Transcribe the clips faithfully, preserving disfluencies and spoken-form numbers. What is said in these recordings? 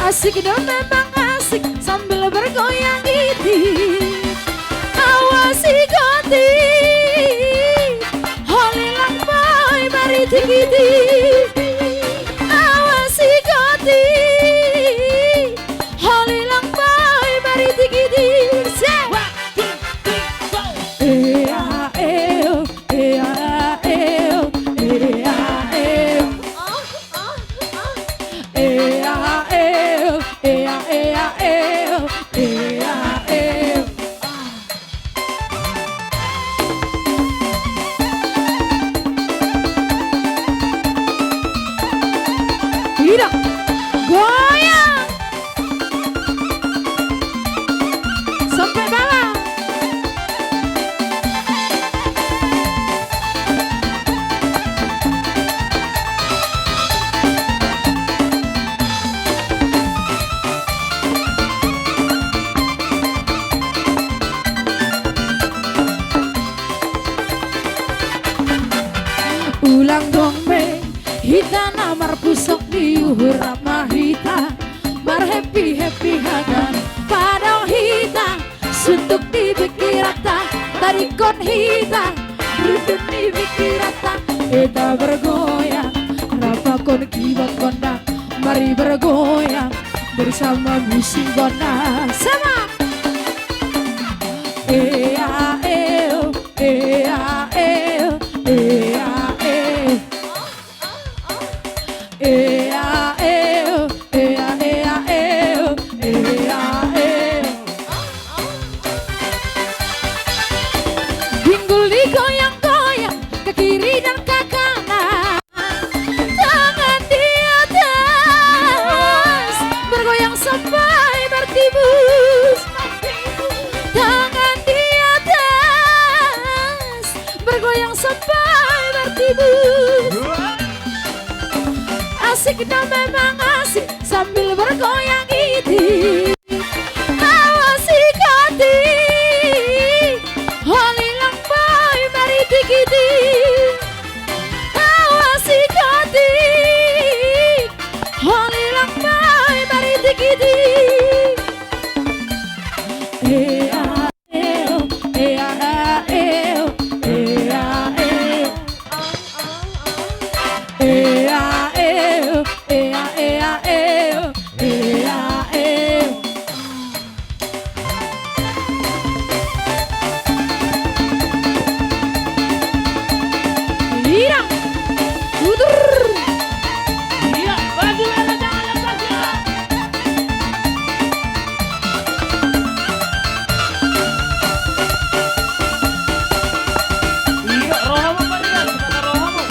Asik dong, memang asik sambil bergoyang iti. Awas si Goti, holi lang pai maritik iti. Awas si Goti, holi lang pai maritik iti. Se. Ea, eo, ea, eo, ea, eo. Ea, eo, ea, ea, eo, ea, eo. Ida, goyang. Sampai bawah. Ulang dong be, hita na marpusok di uhur, rap ma hita, marhappy-happy hagan, pado hita. Suntuk di pingkiranta, tadingkon hita, rundun di pingkiranta. Hita bergoyang, rapakhon kibat gondang, mari bergoyang bersama musik gondang. Sama. Ea, eo, ea, eo, ea, eo. Ea, eo, ea, ea, eo, ea, eo. Pinggul digoyang-goyang, ke kiri dan ke kanan. Tangan di atas, bergoyang sampai bertimbus. Tangan di atas, bergoyang sampai bertimbus. Asik dong, memang asik sambil bergoyang iti. Awas si Goti, holi lang pai maritik iti. Awas si Goti, holi lang pai maritik iti. Ea, eo, ea, eo, ea, eo. Ea, eo, ea, ea, eo, ea, eo. Ira. Udur. Iya, maju, Ela, jangan lepas, ya. Iya, rohamu, Pak Rian, mana rohamu?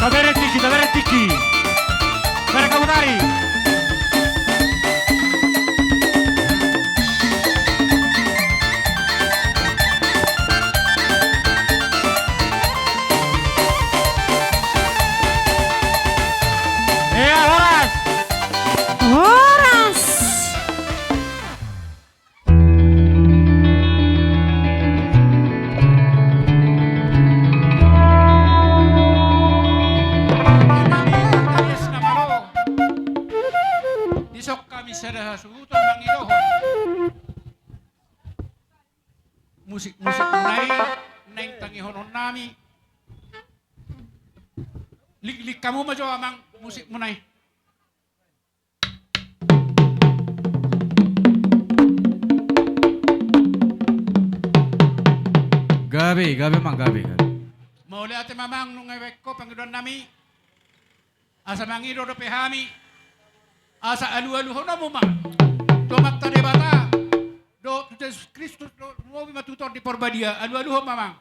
Taberek tiki, taberek tiki. Taberek kamu tari. Iya, horas. Horas. Dison hami sada hasuhuton mangidohon. Musik-musik muna i naeng tangihonon nami. Lik-, lik hamu ma jo amang musik muna i. Gabe, gabe amang, gabe, gabe. Mauliate ma amang nunga dibaen ho pangidoan nami. Asa mangido dope hami, asa alualuhon hamu ma tu Amanta Debata dohot tu Jesus Kristus, dohot lumobi ma tu Tondi Porbadia, alualuhon ma amang.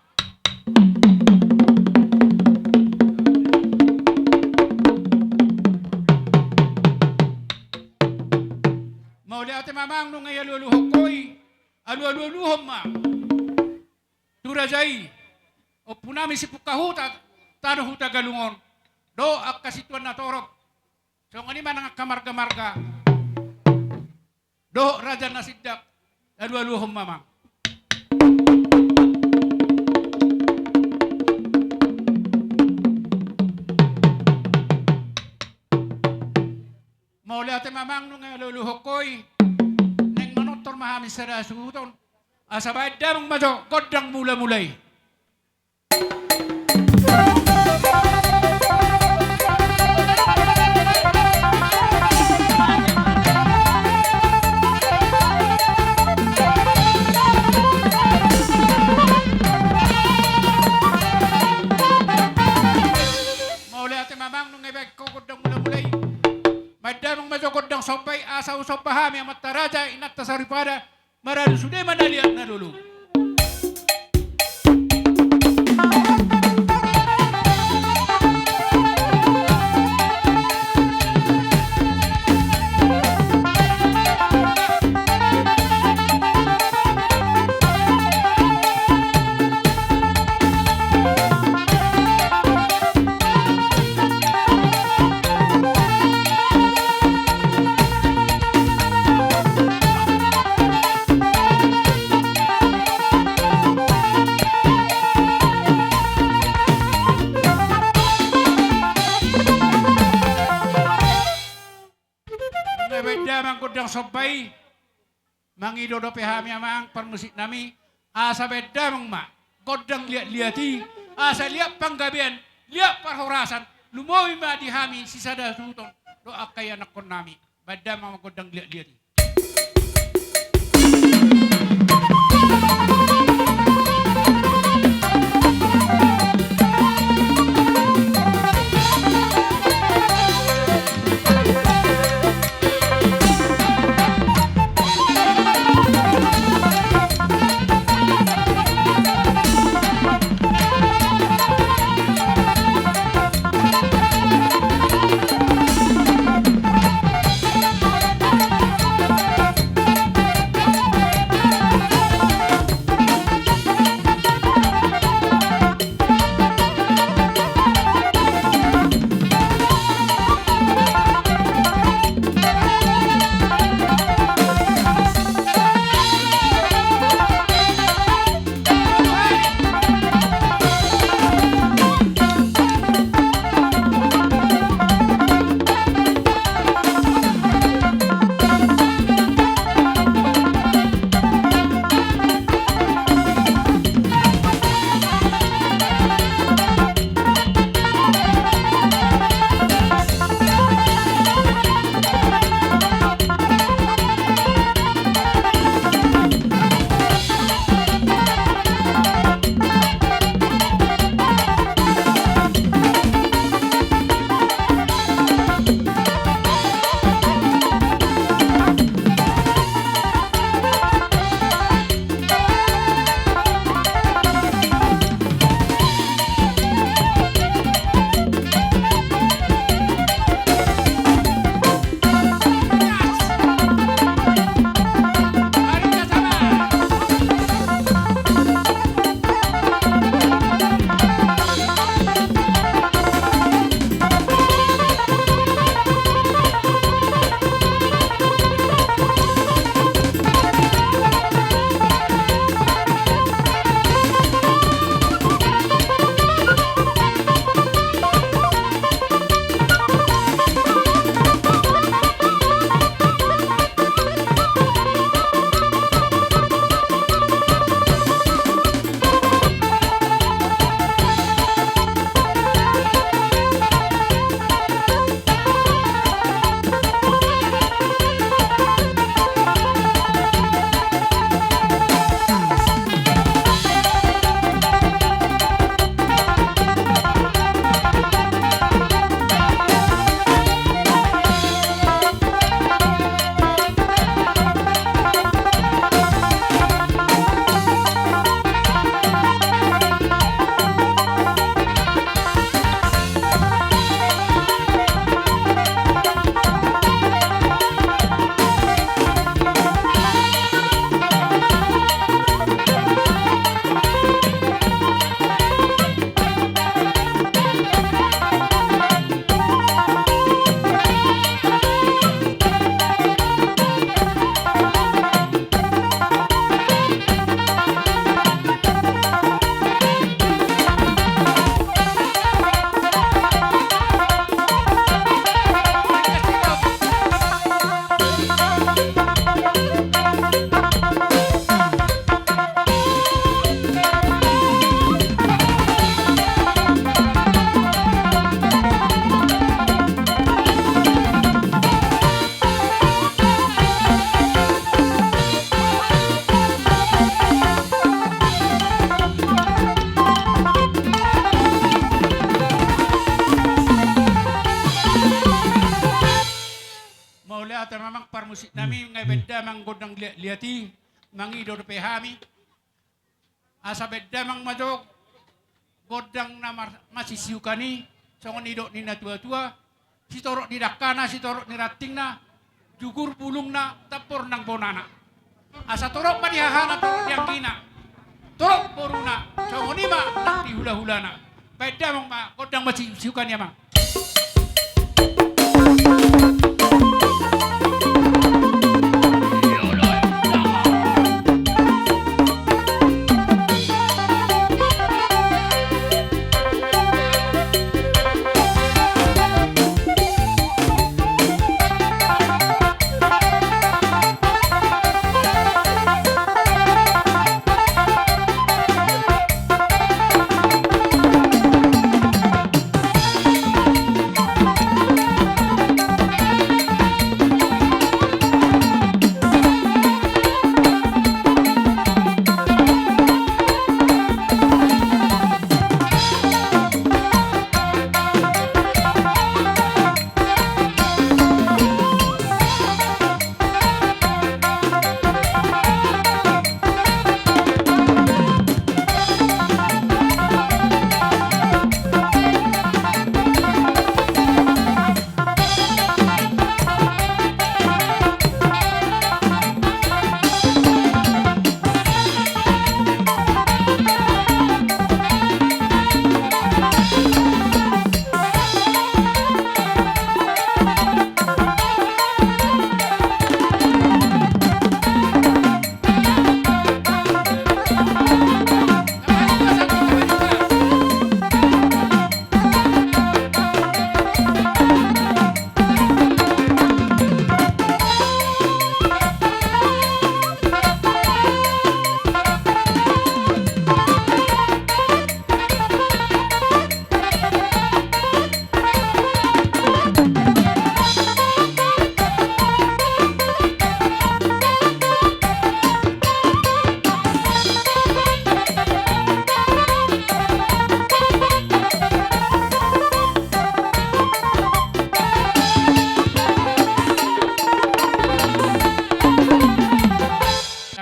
Mauliate ma amang nunga dialualuhon ho i, alualuhon ma tu raja i, ompu nami Sipungahuta, tano Hutagalung on, dohot angka situan na torop, songon i ma nang angka margamarga dohot raja Nasindak, alualuhon ma amang. Mauliate ma amang nunga luluhon ho i. Naeng manortor ma hami sada suhuton. Asa baen damang ma jo gondang mula-mula i. Mauliate ma amang nunga baen ho gondang mula-mula i. Baen damang ma jo gondang somba i asa husomba hami amanta raja inanta saripada. Maradu sude ma na liat na lolo. Nunga baen damang gondang somba i. Mangido dope hami amang parmusik nami. Asa baen damang ma gondang liat-liat i. Asa liat panggabean, liat parhorasan. Lumobi ma di hami sisada suhuton dohot angka ianakhon nami. Baen damang ma gondang liat-liat i. Hata ma amang parmusik nami, nga baen damang gondang liat-liat i, mangido dope hami. Asa baen damang ma jo gondang na mar-, masisiukan i, songon nidok ni na tua-tua, sitorop ni dangkana, sitorop ni rantingna, jugur bulungna, tambor nang bonana. Asa torop ma di hahana, torop di anggina, torop boruna, songon i ma nang di hula-hulana. Baen damang ma gondang masisiukan i amang.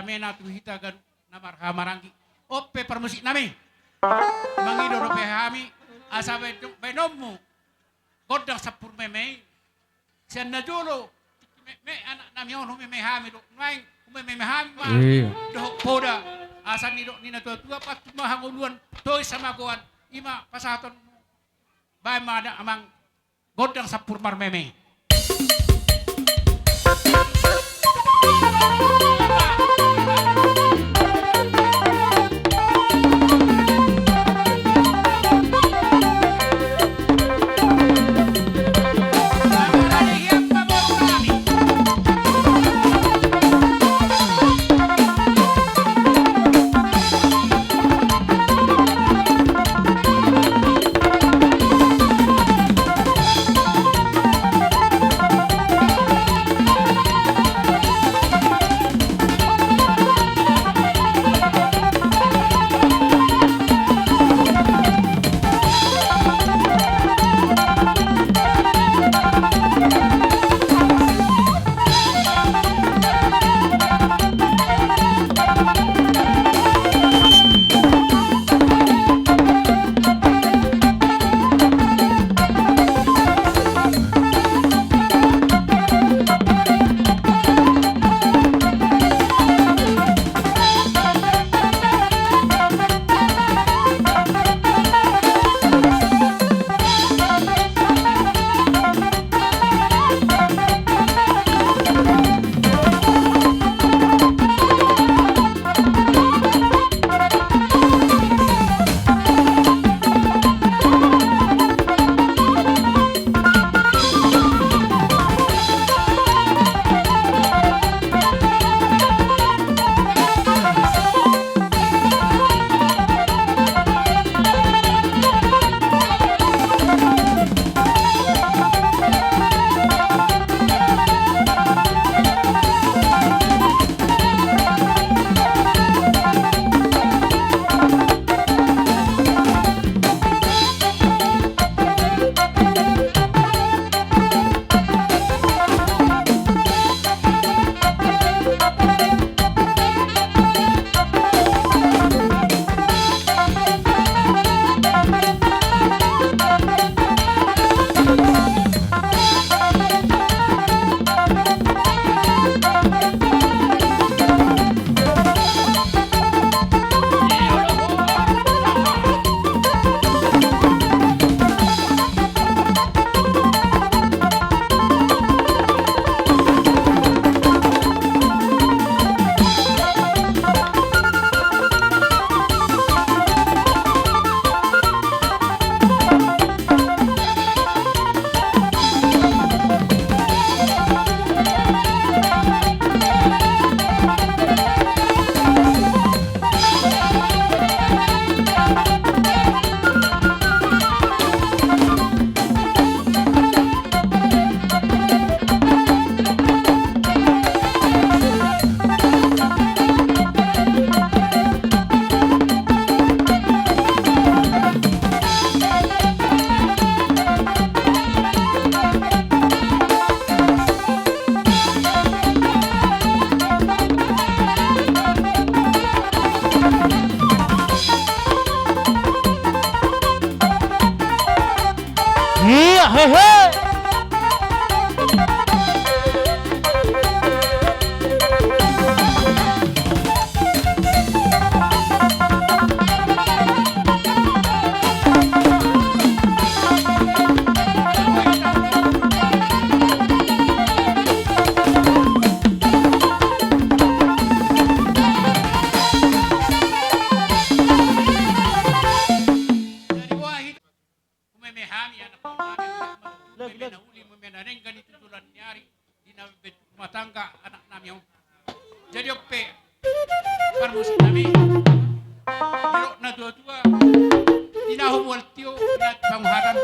Damena tu hita ganup na marhahamaranggi. On pe parmusik nami, mangido dope hami, asa baen-, baenonmu gondang sampur meme i. Sian na jolo, tingki metmet anak nami on, humeme hami do, nuaeng humeme hami ma. Iya. Dohot poda, asa nidok ni na tua-tua, pantun ma hangoluan, tois hamagoan, i ma pasahatonmu. Baen ma da amang gondang sampur marmeme. Na denggan i tu joloan ni ari, di na mambentuk rumah tangga anak nami on. Jadi on pe, parmusik nami, didok na tua-tua, di na humual tio, di na panguhatan.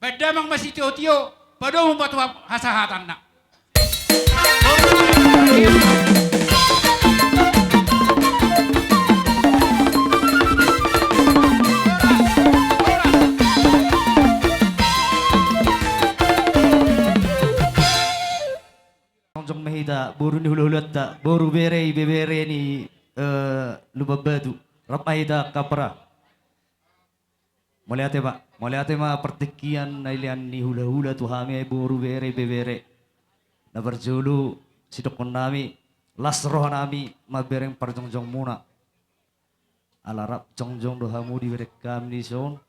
Baen damang ma sitio-tio, padomu ma tu hasahatanna. Jongjong ma hita, boru ni hula-hulanta, boru bere, ibebere ni, eh, Lumban Batu. Rap ma hita kapra. Mauliate ma, mauliate ma partingkian na dilean ni hula-hula tu hami, boru bere, ibebere. Na parjolo, sidokkon nami, las roha nami mambereng parjongjongmuna. Ala rap jongjong do hamu dibereng hami dison.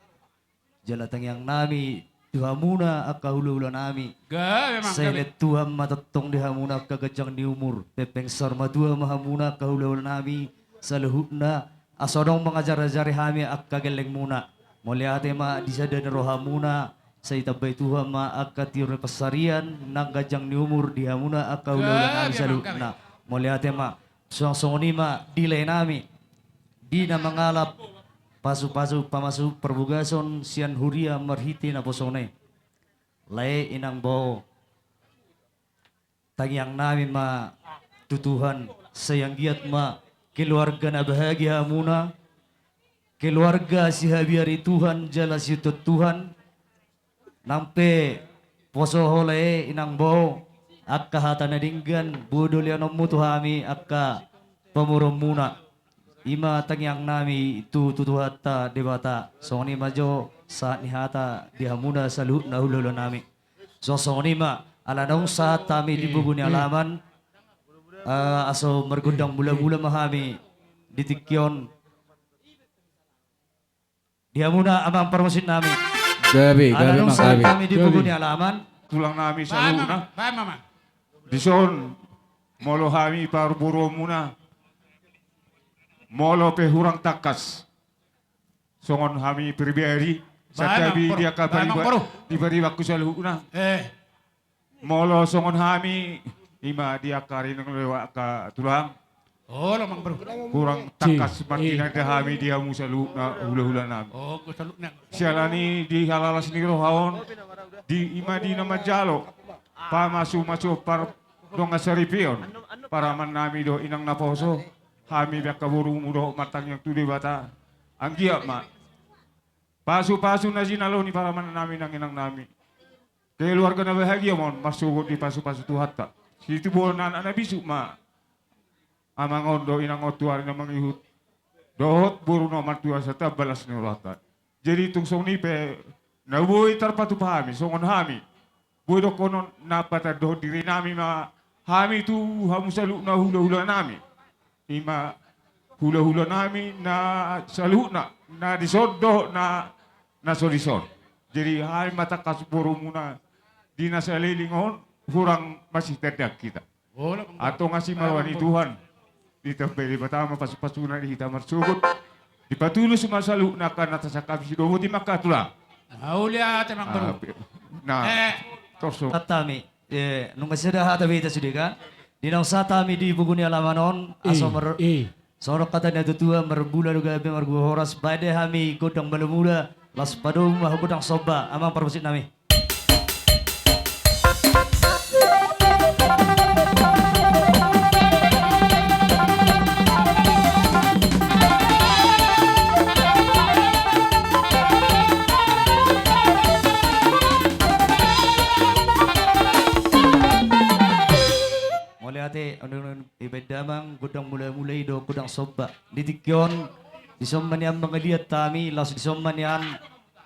Jala tangiang nami tu hamuna angka hula-hula nami. Gabe, Mang, sai gabe. Lehon Tuhan ma tongtong di hamuna angka ganjang ni umur. Pengpeng saur matua ma hamuna angka hula-hula nami saluhutna. Asa adong mangajar-ajari hami angka gellengmuna. Mauliate ma di sada ni rohamuna. Sai tambai Tuhan ma angka tiur ni pansarian nang ganjang ni umur di hamuna angka hula-hula nami, gabe, Mang, gabe, saluhutna. Mauliate ma. Suang songon i ma di lae nami, di na mangalap pasu-pasu pamasu parbogason sian huria marhite naposona i. Lae, inang, bao, tangiang nami ma tu Tuhan, sai anggiat ma keluarga na bahagia hamuna, keluarga sihabiari Tuhan jala siuntun Tuhan. Nang pe poso ho, lae, inang, bao, angka hata na denggan boi do lehononmu tu hami angka pamoruonmuna. I ma tangiang nami tu, tu Tuhanta Debata. Songon i ma jo sahat ni hata di hamuna saluhutna hula-hula nami. So, songon i ma, ala naung sahat hami di pogu ni alaman, eh, asa margondang mula-mula ma hami di tingki on. Di hamuna amang parmusik nami. Gabe, gabe, Mang, gabe. Ala naung sahat hami di pogu ni alaman. Tulang nami saluhutna. Baen ma, Mang, baen ma, Mang. Dison, molo hami parboruonmuna, molo pe hurang tangkas songon hami pribadi, baen ma, santabi, Mang, di angka, baen ma, pariba-, Mang, di paribanku saluhutna. Eh. Molo songon hami, i ma di angka rinang lewat angka tulang. Olo, Mang, bro. Hurang tangkas, eh, martinanda hami di hamu saluhutna hula-hula nami. Oh, saluhutna. Siala ni di halalas ni roha on, di i ma di na manjalo pamasu-masu pardongan saripeon, paraman nami dohot inang naposo, hami pe angka borumu dohot martangiang tu Debata. Anggiat ma pasu-pasu na jinalo ni paraman nami nang inang nami, keluarga na bahagia ma on, marsogot di pasu-pasu Tuhanta. Situbuan anak na bisuk ma amang on dohot inang on tu ari na mangihut, dohot boru na martua, sai tambalas ni rohanta. Jadi tung songon i pe na boi tarpatupa hami, songon hami, boi dohonon na patandahon diri nami ma hami tu hamu saluhutna hula-hula nami. I ma hula-hula nami na saluhutna, na dison dohot na, na so dison. Jadi hami ma tangkas borumuna di na saleleng on, hurang masitandang hita. Antong asi ma roha ni Tuhan. Ditambai Debata ma pasu-pasuna di hita marsogot. Dipatulus ma saluhutna angka na tasangkapi, sidohoti ma angka tulang. Mauliate, Mang, bro. Ah, pe-, nah, eh, torso. Tatami. Eh, nunga sada hata be hita sude kan. Di naung sahat hami di pogu ni alaman on, asa mar-, songon hata ni natua-tua, marmula do gabe, margua horas, baen do hami gondang mula-mula, laos padomu ma gondang somba, amang parmusik nami. Mauliate, on-, on-, ibaen damang, gondang mula-mula i do, gondang somba. Di tingki on, dison ma nian mangaliat hami, laos dison ma nian,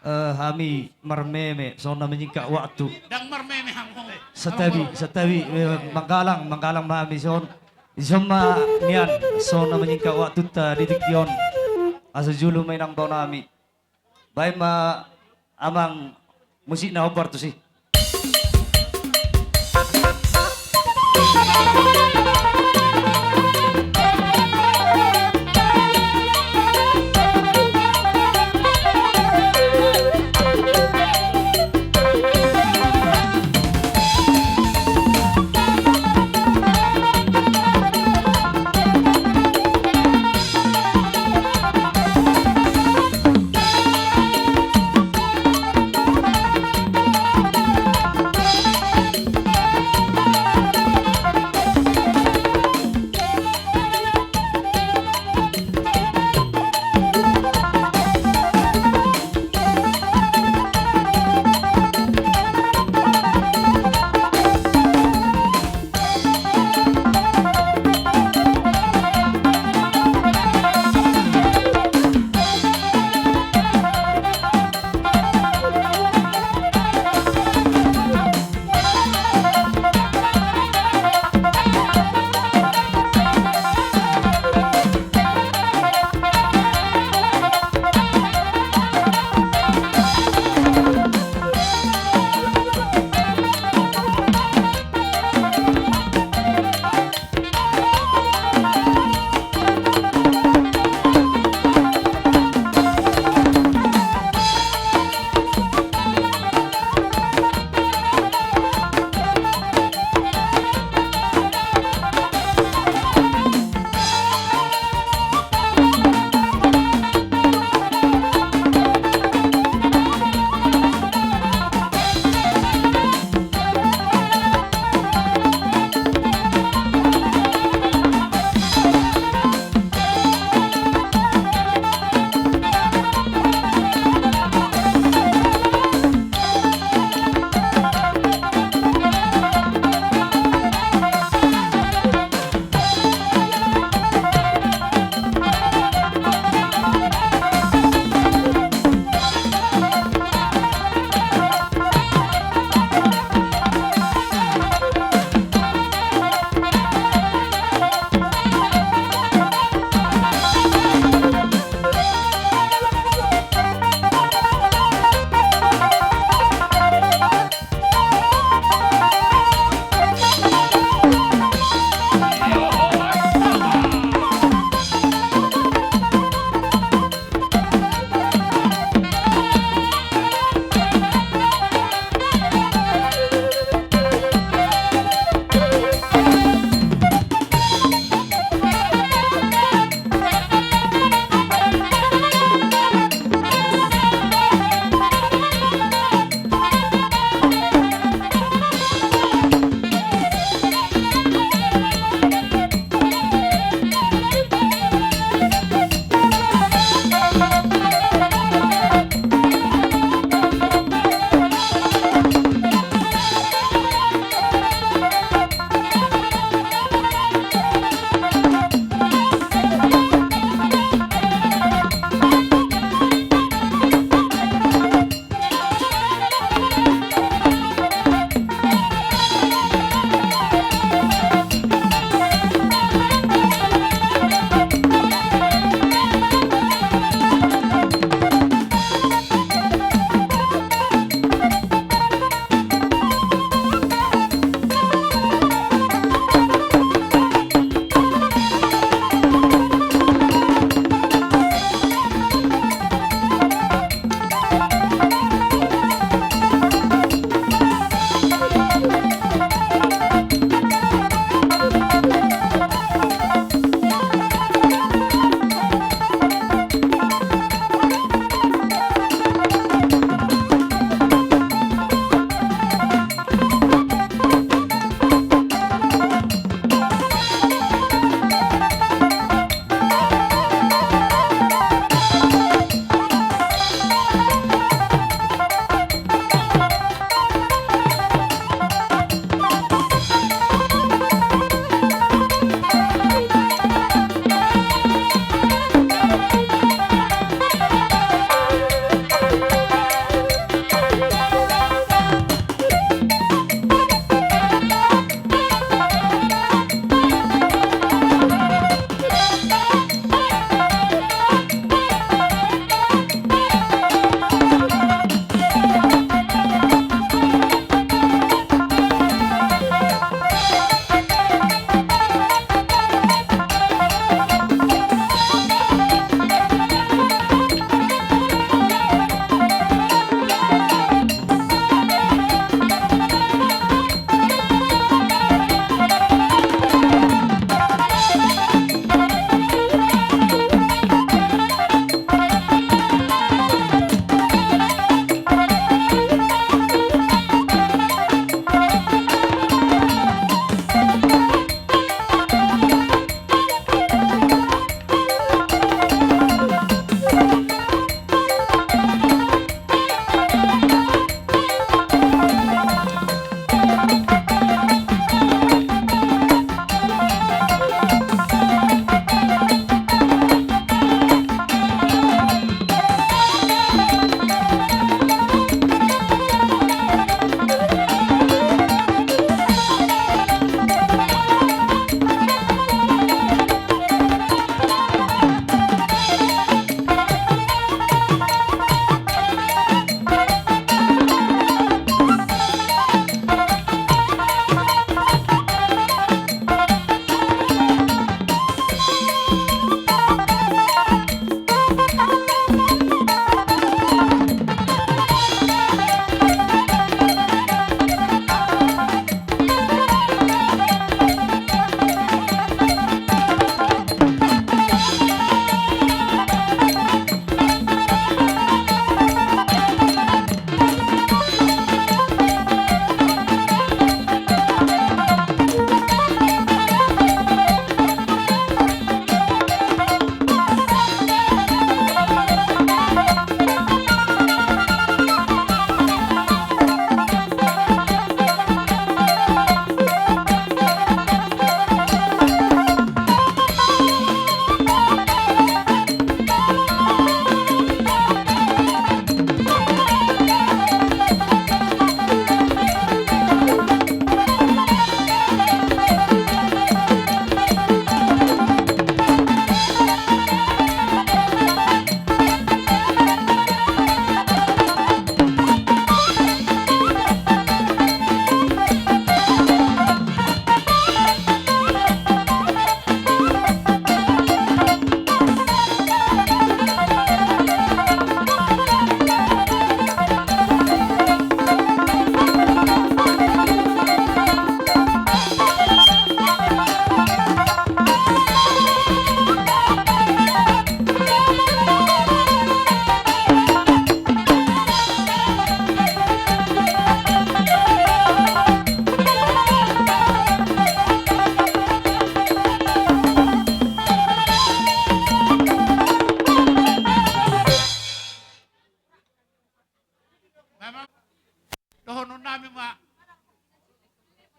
eh, hami marmeme, songon na menyingkat waktu. Ndang marmeme hamu. Santabi, santabi, eh, manggalang, manggalang ma hami son. Dison ma nian, songon na menyingkat waktunta di tingki on. Asa jolo ma inang bao nami. Baen ma amang musik na hombar tusi.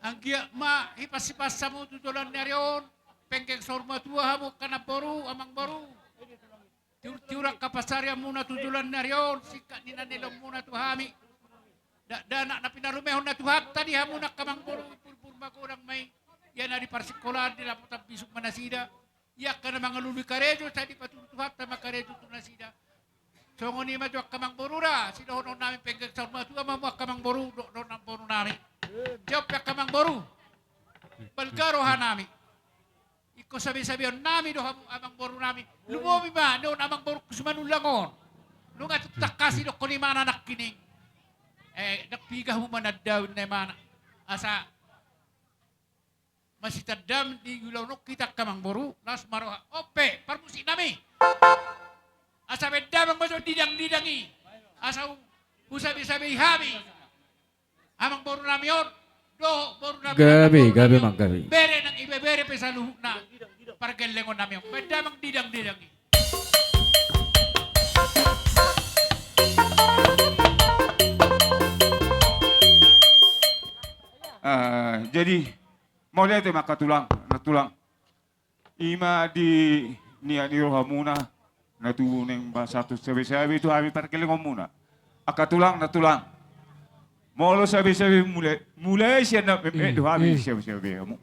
Anggiat ma hipas-hipas hamu tu joloan ni ari on, penggeng saur matua hamu angka namboru, amangboru. Tiur-tiur angka pansarianmuna tu joloan ni ari on, singkat ni na nilehonmuna tu hami. Dakdanak na pinarumehon na Tuhanta di hamuna angka amangboru, umpur-umpur magodang ma i. Ia na di parsingkolaan, di dapotan bisuk ma nasida. Ia angka na mangalului karejo, sai dipatudu Tuhanta ma karejo tu nasida. Songon i ma jo angka amangboru da, sidohonon nami penggeng saur matua ma hamu angka amangboru, dohot namboru nami. Jop pe angka amangboru. Balga roha nami. Ingkon sabe-sabeon nami do hamu amangboru nami. Lumobi ma, nion amangboru Kusumanullang on. Nunga tangkas didokkon imana nangkining. Eh, ndang piga hamu manandaon na imana. Asa masitandaan di ulaon on hita angka amangboru, las ma roha. On pe, parmusik nami. Asa baen damang ma jo didang-didang i. Asa hu-, husabe-sabei hami. Amangboru nami on, dohot boru nami. Gabe, amangboru gabe nami on. Mang gabe. Bere nang ibebere pe saluhutna. Pargellengon nami on. Baen damang didang-didang i. Ah, jadi, mauliate ma angka tulang, nantulang. Ima di nian ni rohamuna, na tubu naeng ba sahat tu sabe-sabe tu hami pargellengonmuna. Angka tulang, nantulang. Molo sabe-sabe mulai, mulai sian na memmet do hami sabe-sabe hamu.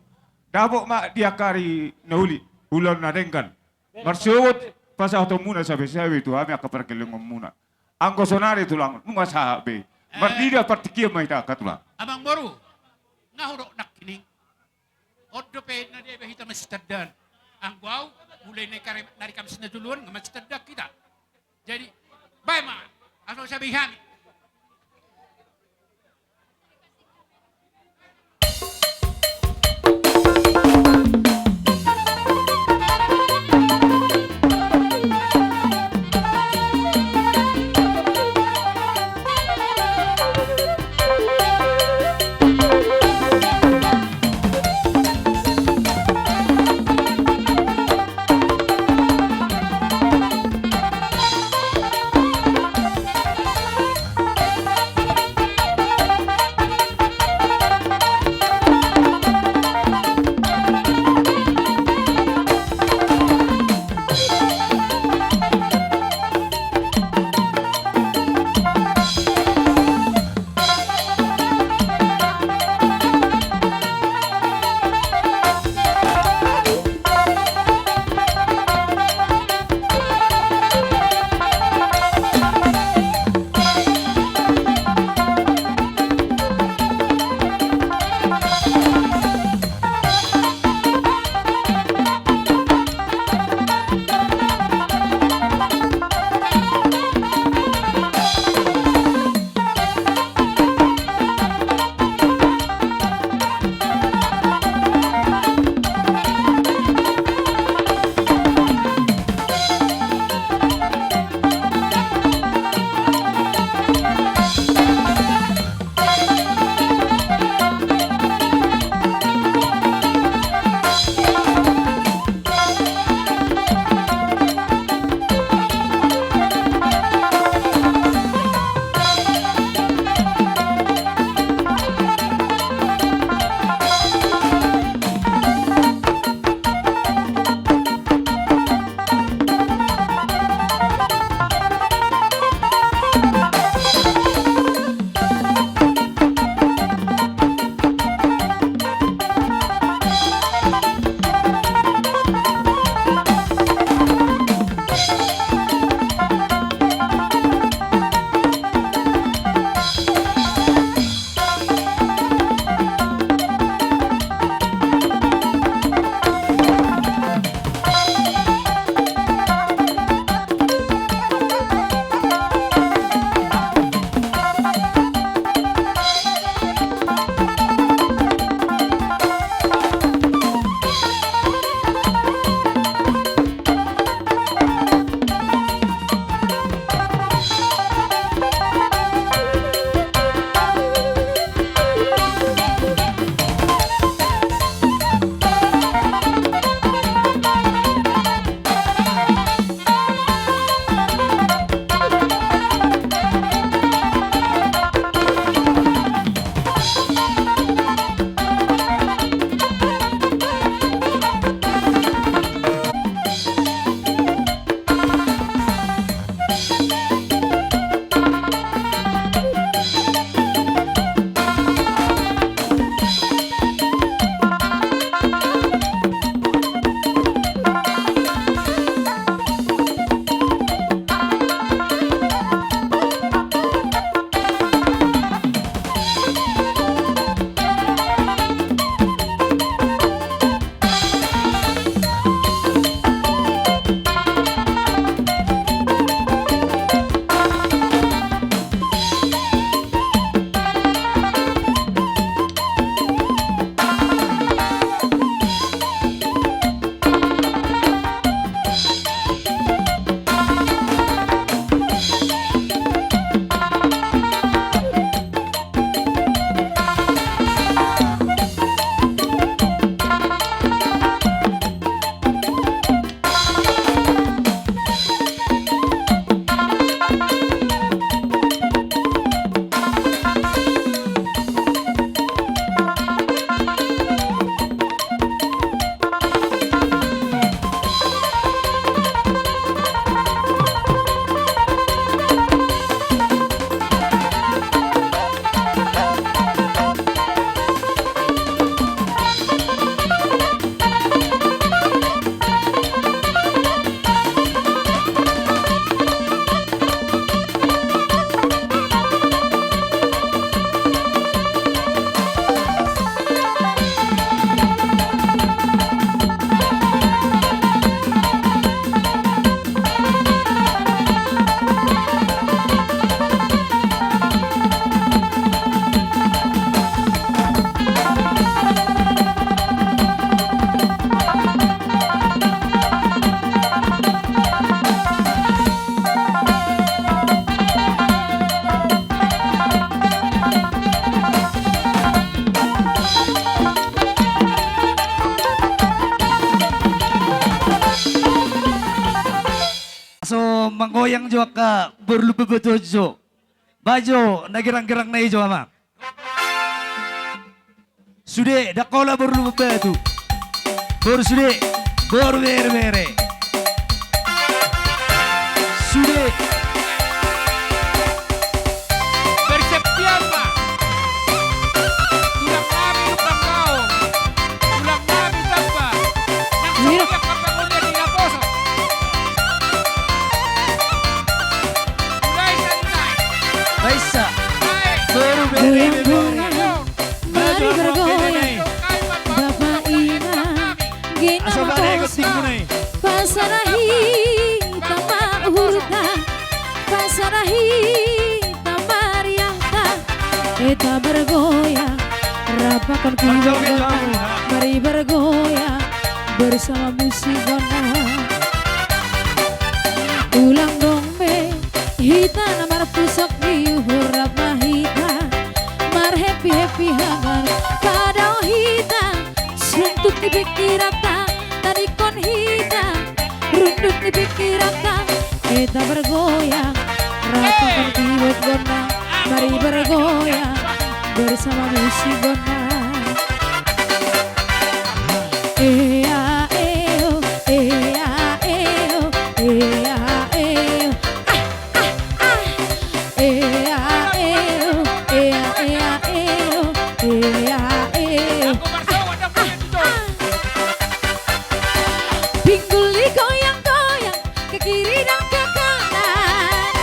Dapot ma di angka ari na uli, ulaon na denggan. Marsogot pasahatonmuna sabe-sabe tu hami angka pargellengonmuna. Anggo sonari tulang, nunga sahat be. Eh. Marnida partingkian ma hita angka tulang. Amangboru, nga hudok nangkining. On dope na deba hita masitandaan. Anggo au, mulai na i kare-, na ari Kamis na jolo on, nga masitandaan hita. Jadi, baen ma, asa husabei hami. Yang jo angka boru Lumban Batu on jo. Bahen jo na gerang-gerang na i jo, amang. Sude, ndang holan boru Lumban Batu. Boru sude, boru bere-bere. Sude. Bersiap-siap ma. Tulang nami Lumban Gaol. Tulang nami Tamba. Nang so dia kapang ulian di naposo. Mulai sa, mulai. Baisa. Mulai. Boru bere-bere. Goyang-goyang. Mari bergoyang, Bapa Inang, asa genang bale ikut hosa, timuna i. Pasada hita ma uhurta, pasada hita ma riahta, ita bergoyang, rap pakon keyboard gona, mari bergoyang bersama musik gona. Ulang dong be hita na marpusok di uhur, rap ma hita marhappy-happy hamu. Padao hita suntuk ni pingkiranta, tandingkon hita rundut ni pingkiranta. Ita bergoyang, rap pakon keyboard gona, mari bergoyang bersama musik gona. Ea eo, ea eo, ea eo. Ah, ah, ah. Ea eo, ea, ea eo, ea eo. Ah, ah, ah. Pinggul digoyang-goyang, ke kiri dan ke kanan,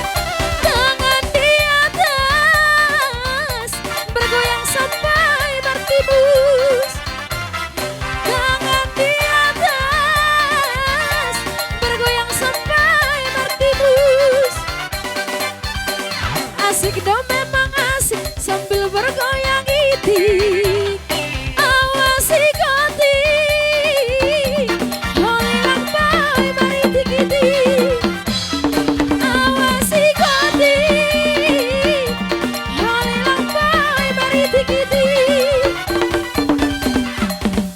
tangan di atas, bergoyang sampai bertimbus. Tangan di atas, bergoyang sampai bertimbus. Asik dong, memang asik sambil bergoyang itik. Awas ikuti, holilang bae maritik-itik. Awas ikuti, holilang bae maritik-itik.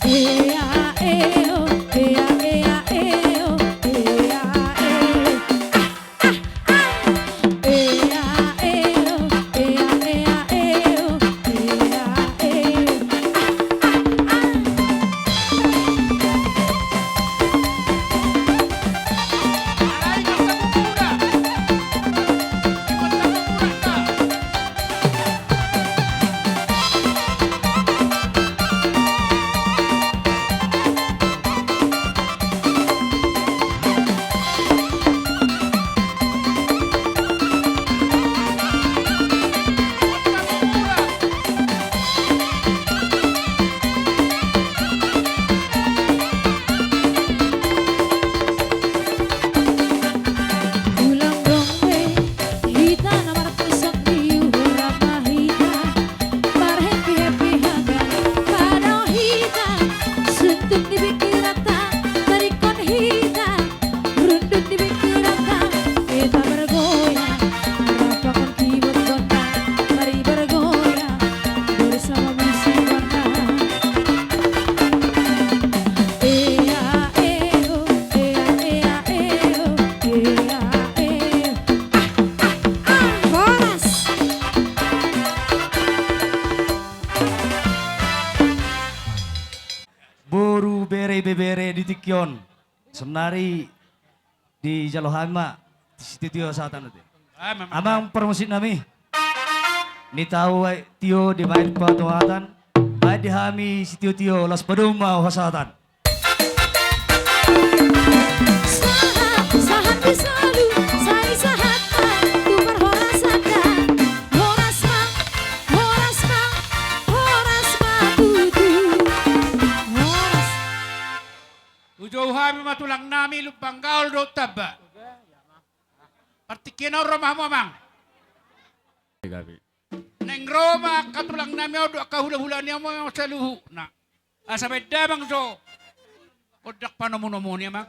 Ea eo, ea, ea eo, ea eo. Ah, ah. Ea eo, ea, ea eo, ea eo. Ah, ah, ah. Ulang dong be hita na marpusok di uhur, rap ma hita marhappy-happy hamu. Padao hita suntuk ni pingkiranta, tandingkon hita rundut ni pingkiranta. Ita bergoyang, rap pakon keyboard gona, mari bergoyang bersama musik gona. Ea eo, ea, ea eo, ea eo. Ah, ah, ah. Horas. Boru bere ibebere di tingki on. Saonari dijalo hami ma sitio-tio hasahatan ate. Ah, memang. Amang parmusik nami. Ni tau, eh, tio dibaen patuatan, baen di hami sitio-tio, laos padomu ma hasahatan. Sahat, sahat di solu, sai sahat ma tu parhorasanta. Horas ma, horas ma, horas ma tutu. Horas. Hujou hami ma tulang nami Lumban Gaol dohot Tamba. Partingkian on ro ma hamu amang. Naeng ro ma angka tulang nami on dohot angka hula-hula ni hamu amang saluhutna. Asa baen damang jo gondang panomu-nomu ni amang.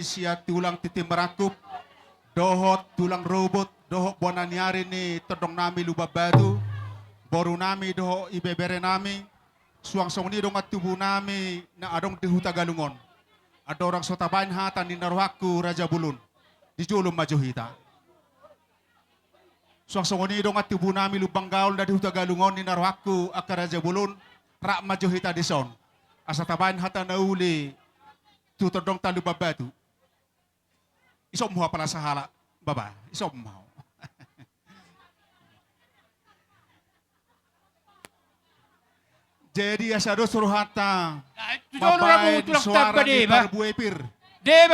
sian tulang tintin marangkup, dohot tulang rorobot, dohot bona ni ari ni tondong nami Lumban Batu, boru nami dohot ibebere nami, suang songon i dongan tubu nami na adong di Huta Galungon. Andorang so tabaen hata ninna rohangku Raja Bolon, di jolo ma jo hita. Suang songon i dongan tubu nami Lumban Gaol na di Huta Galungon ninna rohangku angka Raja Bolon, rap ma jo hita dison. Asa tabaen hata na uli tu tondongta Lumban Batu. Isomhu apala sahala, baba, isomhu. Jadi asa dos rohanta mambaen soara ni parbue pir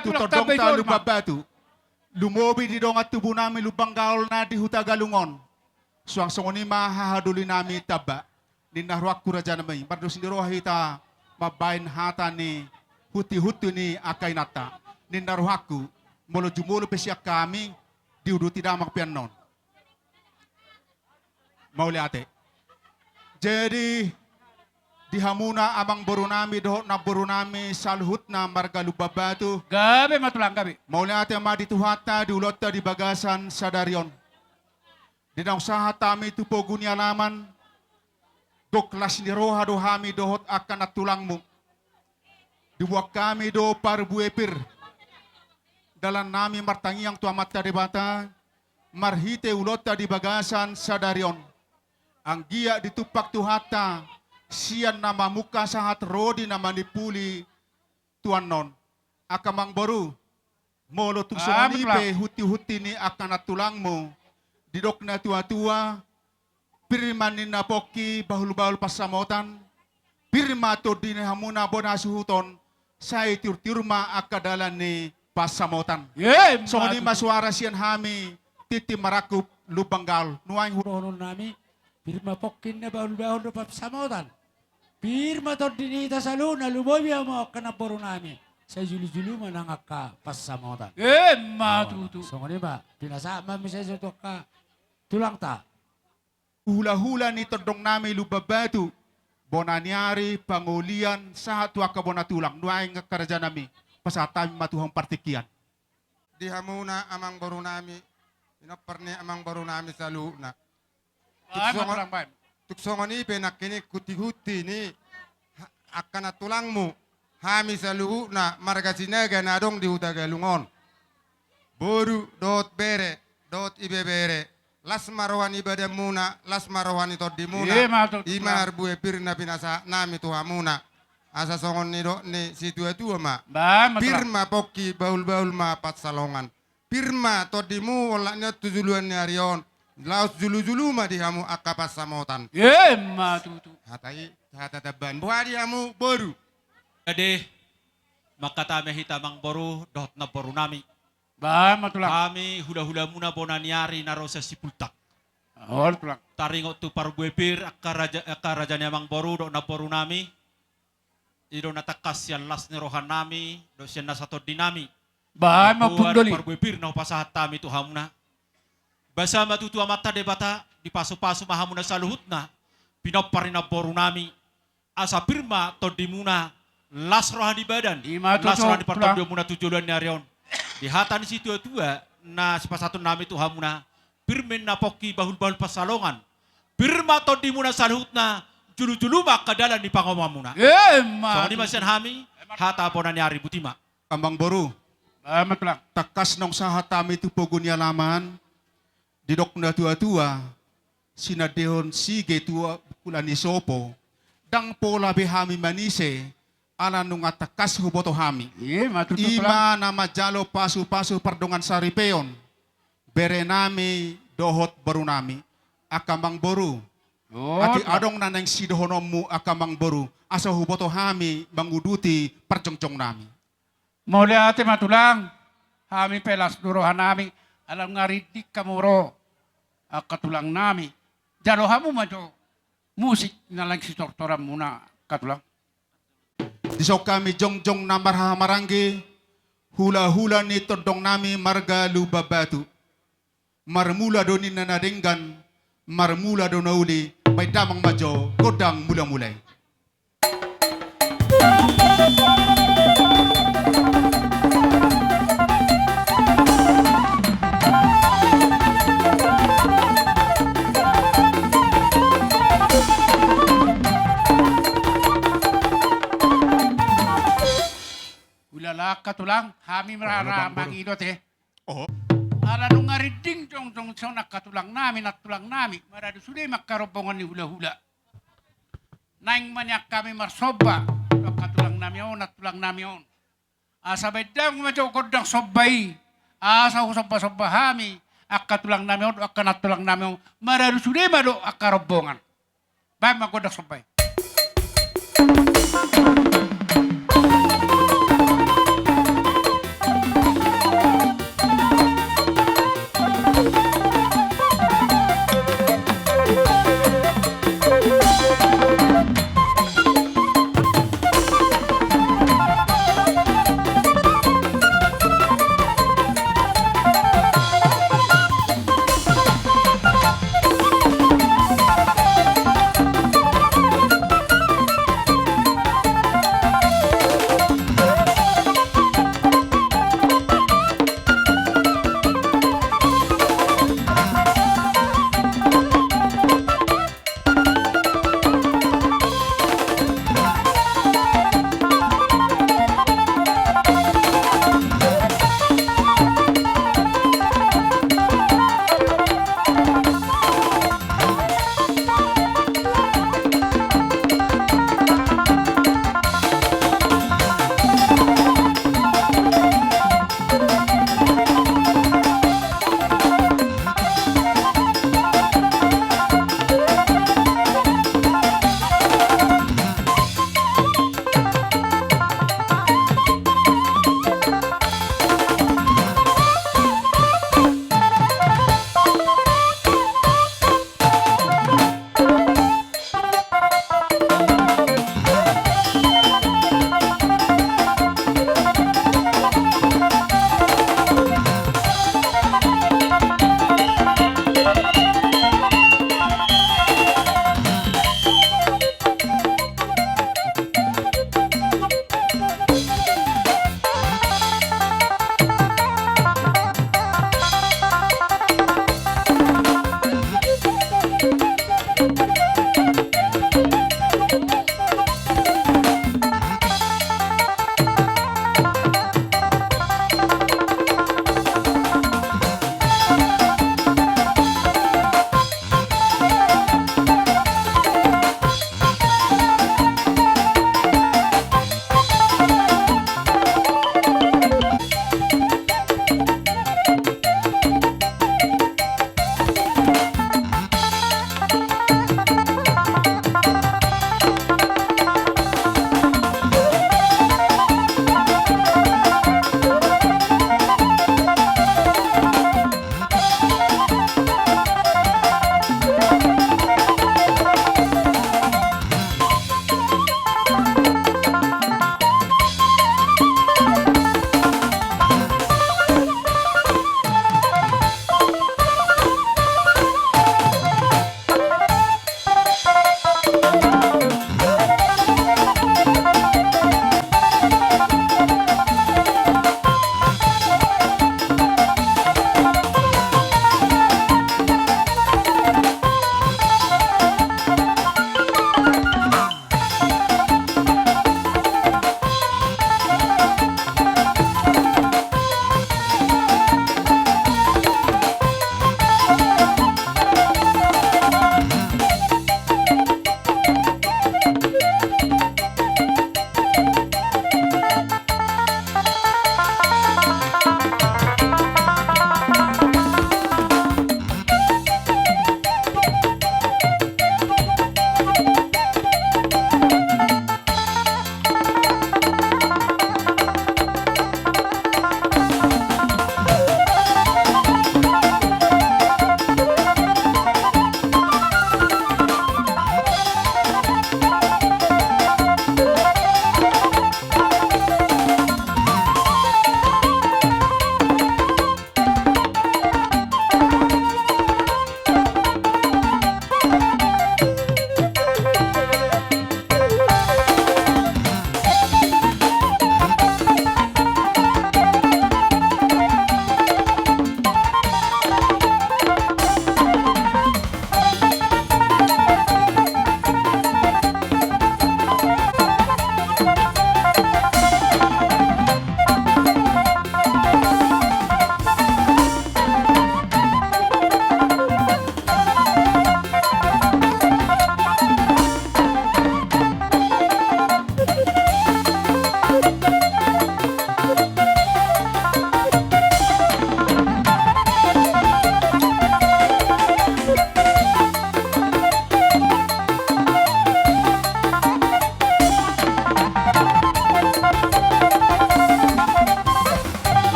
tu tondongta Lumban Batu, lumobi di dongan tubu nami Lumban Gaol na di Huta Galungon. Suang songon i ma hahadoli nami tamba. Ninna rohangku raja nami, mardos ni roha hita mambaen hata ni huti-huti ni angka inanta. Ninna rohangku, molo jumolo pe sian hami, diuduti damang pe annon. Mauliate. Jadi di hamuna amangboru nami dohot namboru nami saluhutna marga Lumban Batu. Gabe ma tulang, gabe. Mauliate ma di Tuhanta di ulaonta di bagasan sadari on. Di naung sahat hami tu pogu ni alaman, gok las ni roha do hami dohot angka nantulangmu. Diboan hami do parbue pir. Dalan nami martangiang tu Amanta Debata, marhite ulaonta di bagasan sadari on. Anggiat ditumpak Tuhanta, sian na mamungka sahat ro di na manimpuli tu annon. Angka amangboru, molo tung songon i pe huti-huti ni angka nantulangmu, didok na tua-tua, pir ma ninna pongki bahul-bahul pansamotan, pir ma tondi ni hamuna bona suhuton, sai tiur-tiur ma angka dalan ni pansamotan. Songon i ma soara sian hami tintin marangkup Lumban Gaol. Nuaeng hu- dohonon nami, pir ma pongki ninna bahul-bahul do pansamotan. Pir ma tondi ni hita saluhutna, lumobi hamu angka namboru nami. Sai julu-julu ma nang angka pansamotan. Emma tutu. Songon i ma, pinasahat ma hami sai so tu angka tulangta. Hula-hula ni tondong nami Lumban Batu, bona ni ari, pangolian, sahat tu angka bona tulang, nuaeng angka raja nami, pasahat hami ma tu hamu partingkian. Di hamuna amangboru nami, pinompar ni amangboru nami saluhutna. Tuk songon i pe nangkining huti-huti ni angka nantulangmu, hami saluhutna marga Sinaga na adong di Huta Galungon. Boru dohot bere dohot ibebere, las ma roha ni badanmuna, las ma roha ni tondimuna. I ma parbue pir na pinasahat nami tu hamuna. Asa songon nidok ni situa-tua ma, pir ma pongki, bahul-bahul ma pansalongan. Pir ma tondimu olat ni on tu juluan ni ari on. Laos julu-julu ma di hamu angka pansamotan. Emma tutu. Hata i hata tambahan. Boha di hamu boru? Ade, mangkatai ma hita amangboru dohot namboru nami. Hami hula-hulamuna bona ni ari na ro sian Sipultak. Taringot tu parbue pir angka raja, angka raja ni amangboru dohot namboru nami. I do na tangkas sian las ni roha nami dohot sian nasa tondi nami. Mamboan parbue pir na hupasahat hami tu hamuna. Basa ma tutu Amanta Debata, dipasu-pasu ma hamuna saluhutna, pinompar ni namboru nami, asa pir ma tondimuna, las roha ni badan, las roha ni partondionmuna tu joloan ni ari on. Di hata ni situa-tua na sipasahaton nami tu hamuna, pir ma ninna pongki, bahul-bahul pansalongan. Pir ma tondimuna saluhutna, julu-julu ma angka dalan ni pangomoanmuna. Emma tutu. Songon i ma sian hami, hata bona ni ari, boti ma. Amangboru. Tangkas naung sahat hami tu pogu ni alaman, didok na tua-tua, sinandehon sige tu hula ni sopo, ndang pola be hami manise, ala nunga tangkas huboto hami. I ma na manjalo pasu-pasu pardongansaripeon bere nami dohot boru nami. Angka amangboru, atik adong na naeng sidohononmu angka amangboru, asa huboto hami manguduti parjongjong nami. Mauliate ma tulang, hami pe las do roha nami, ala nunga rinding hamu ro angka tulang nami. Jalo hamu ma jo musik na naeng sitortoranmuna angka tulang. Dison hami jongjong na marhahamaranggi, hula-hula ni tondong nami marga Lumban Batu. Marmula do ninna na denggan, marmula do na uli, baen damang ma jo gondang mula-mula i. Ala angka tulang, hami marara mangido te. Oh. Ala nunga rinding jongjong dison angka tulang nami, nantulang nami, maradu sude ma angka rombongan ni hulahula. Naeng ma nian hami marsomba tu angka tulang nami on, nantulang nami on. Asa baen damang ma jo gondang somba i. Asa husombasomba hami angka tulang nami on, angka nantulang nami on. Maradu sude ma dohot angka rombongan. Baen ma gondang somba i.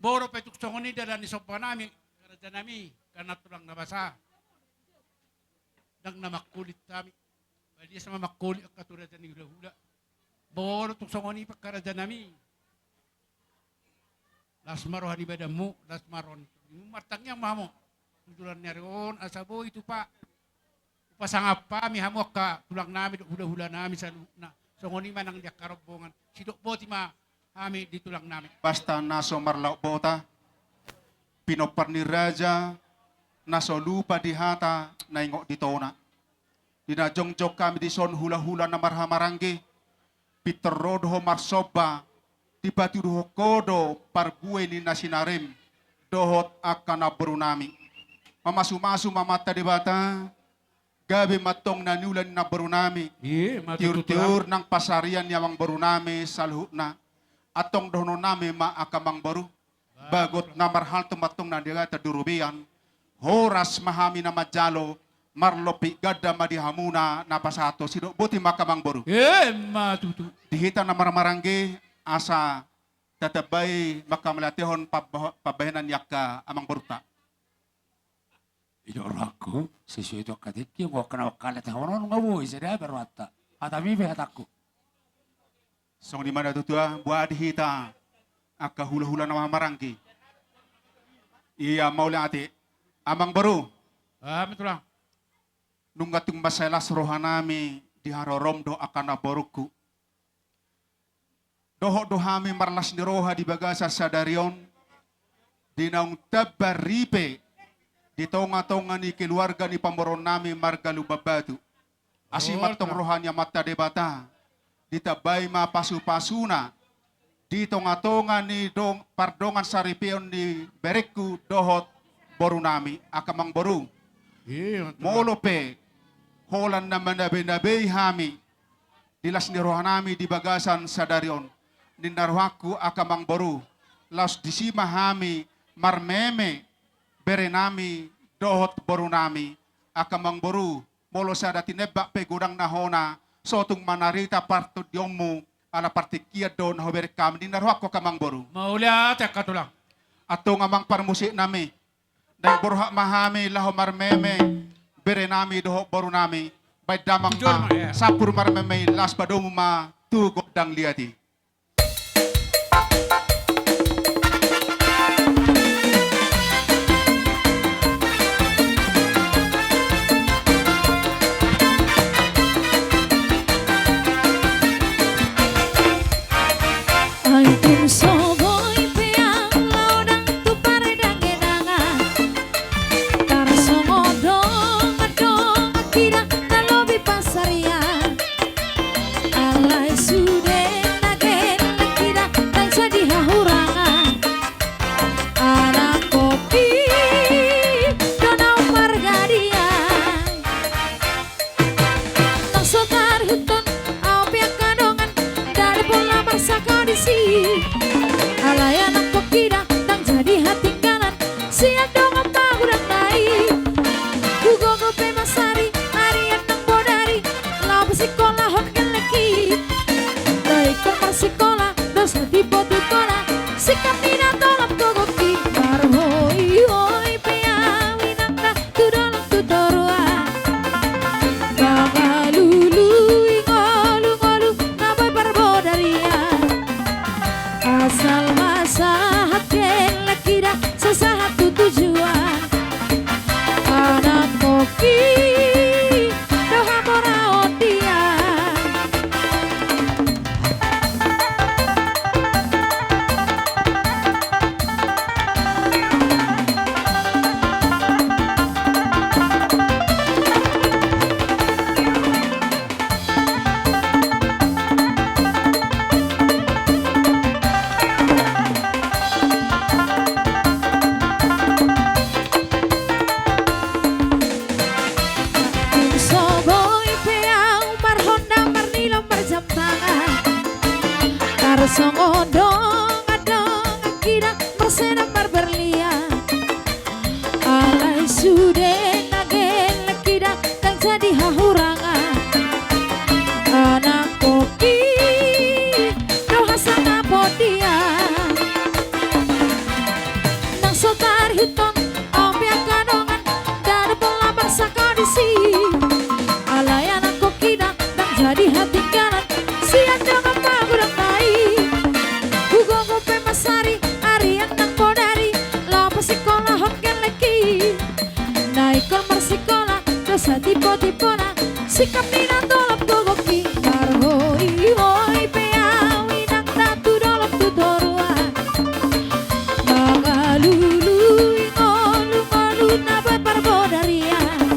Molo pe tung songon i dalan ni somba nami, raja nami, angka na tulang na basa. Ndang na mangkolit hami. Balias ma mangkolit angka tu raja ni hulahula. Molo tung songon i pe angka raja nami. Las ma roha ni badanmu, las ma roha ni tondinmu, martangiang ma hamu. Tu joloan ni ari on, asa boi tupa. Hupasangap hami hamu angka tulang nami dohot hulahula nami saluhutna. Songon i ma nang di angka rombongan. Sidok boti ma hami di tulang nami. Basta na so marlaok bota, pinompar ni raja, na so lupa di hata, na ingot di tona. Di na jongjong hami dison hulahula na marhahamaranggi, pintor ro do ho marsomba, dipatuduhon ho do parbue ni na sinarim, dohot angka namboru nami. Mamasumasu ma Amanta Debata, gabe ma antong na niula ni namboru nami. Iya, ma tutu, Tulang. Tiur-tiur nang pansarian ni amangboru nami saluhutna. Antong dohonon nami ma angka amangboru. Bagot na marhalto ma antong na di hata di robean. Horas ma hami na manjalo, marlompit ganda ma di hamuna na pasahathon. Sidok boti ma angka amangboru. Emma tutu. Di hita na marhahamaranggi asa tatambai ma angka mauliatehon pamba-, pambahenan ni angka amangborunta. Idok rohangku, sesuai tu angka tingki, nunga angka na mangkalatehon on nunga boi, sada pe rohanta. Hatami pe hatangku. Songon i ma da tutu, ah, boha di hita angka hulahula na marhahamaranggi. Ia mauliate. Amangboru. Hami tulang. Nunga tung mansai las roha nami di harorom dohot angka namborungku. Dohot do hami marlas ni roha di bagasan sadari on, di naung tamba ripe di tonga-tonga ni keluarga ni pamoruon nami marga Lumban Batu. Asi ma antong roha ni Amanta Debata, ditambai ma pasu-pasuna di tonga-tonga ni dong-, pardongan saripeon ni berengku dohot boru nami, angka amangboru. Iya, tulang. Molo pe holan na manabe-nabei hami di las ni roha nami di bagasan sadari on, ninna rohangku angka amangboru, laos disi ma hami marmeme bere nami dohot boru nami, angka amangboru, molo sada tinembak pe godang na hona, so tung manarita partondionmu, ala partingkian do na hubereng hami, ninna rohangku angka amangboru. Mauliate angka tulang. Antong amang parmusik nami, naeng borhat ma hami laho marmeme bere nami dohot boru nami. Baen damang ma, sampur marmeme i, laos padomu ma tu gondang liat i. Ai tung so boi pe ahu laho ndang tu pardagedangan, tarsongon dongan-dongan hita na lobi pansarian. Alai sude na gelleng hita ndang jadi hahurangan. Anak kopi do na margadian. Nang so tarihuthon ahu pe angka dongan, ndada pola marsangkap disi. Alai anak kopi da ndang jadi hatinggalan sian dongan magodang nai. Hugogo pe mansari arian nang bodari, laho pasikolahon gellengki. Ndai ingkon marsikola do sadipo tu tona, singkat ni na tolap gogoki. Marhoi-hoi pe ahu inang da tu dolok tu toruan, mangalului ngolu-ngolu na boi parbodarian. Asal ma sahat gellengki da, so sahat tu tujuan. Anak kopi do hamoraon dia. Ingkon marsikola do satipotiponan, sikap ni na tolap gogok i, marhoihoi pe au inang na tu dolok tu toruan. Mangalului ngolungolu na boi parbodarian,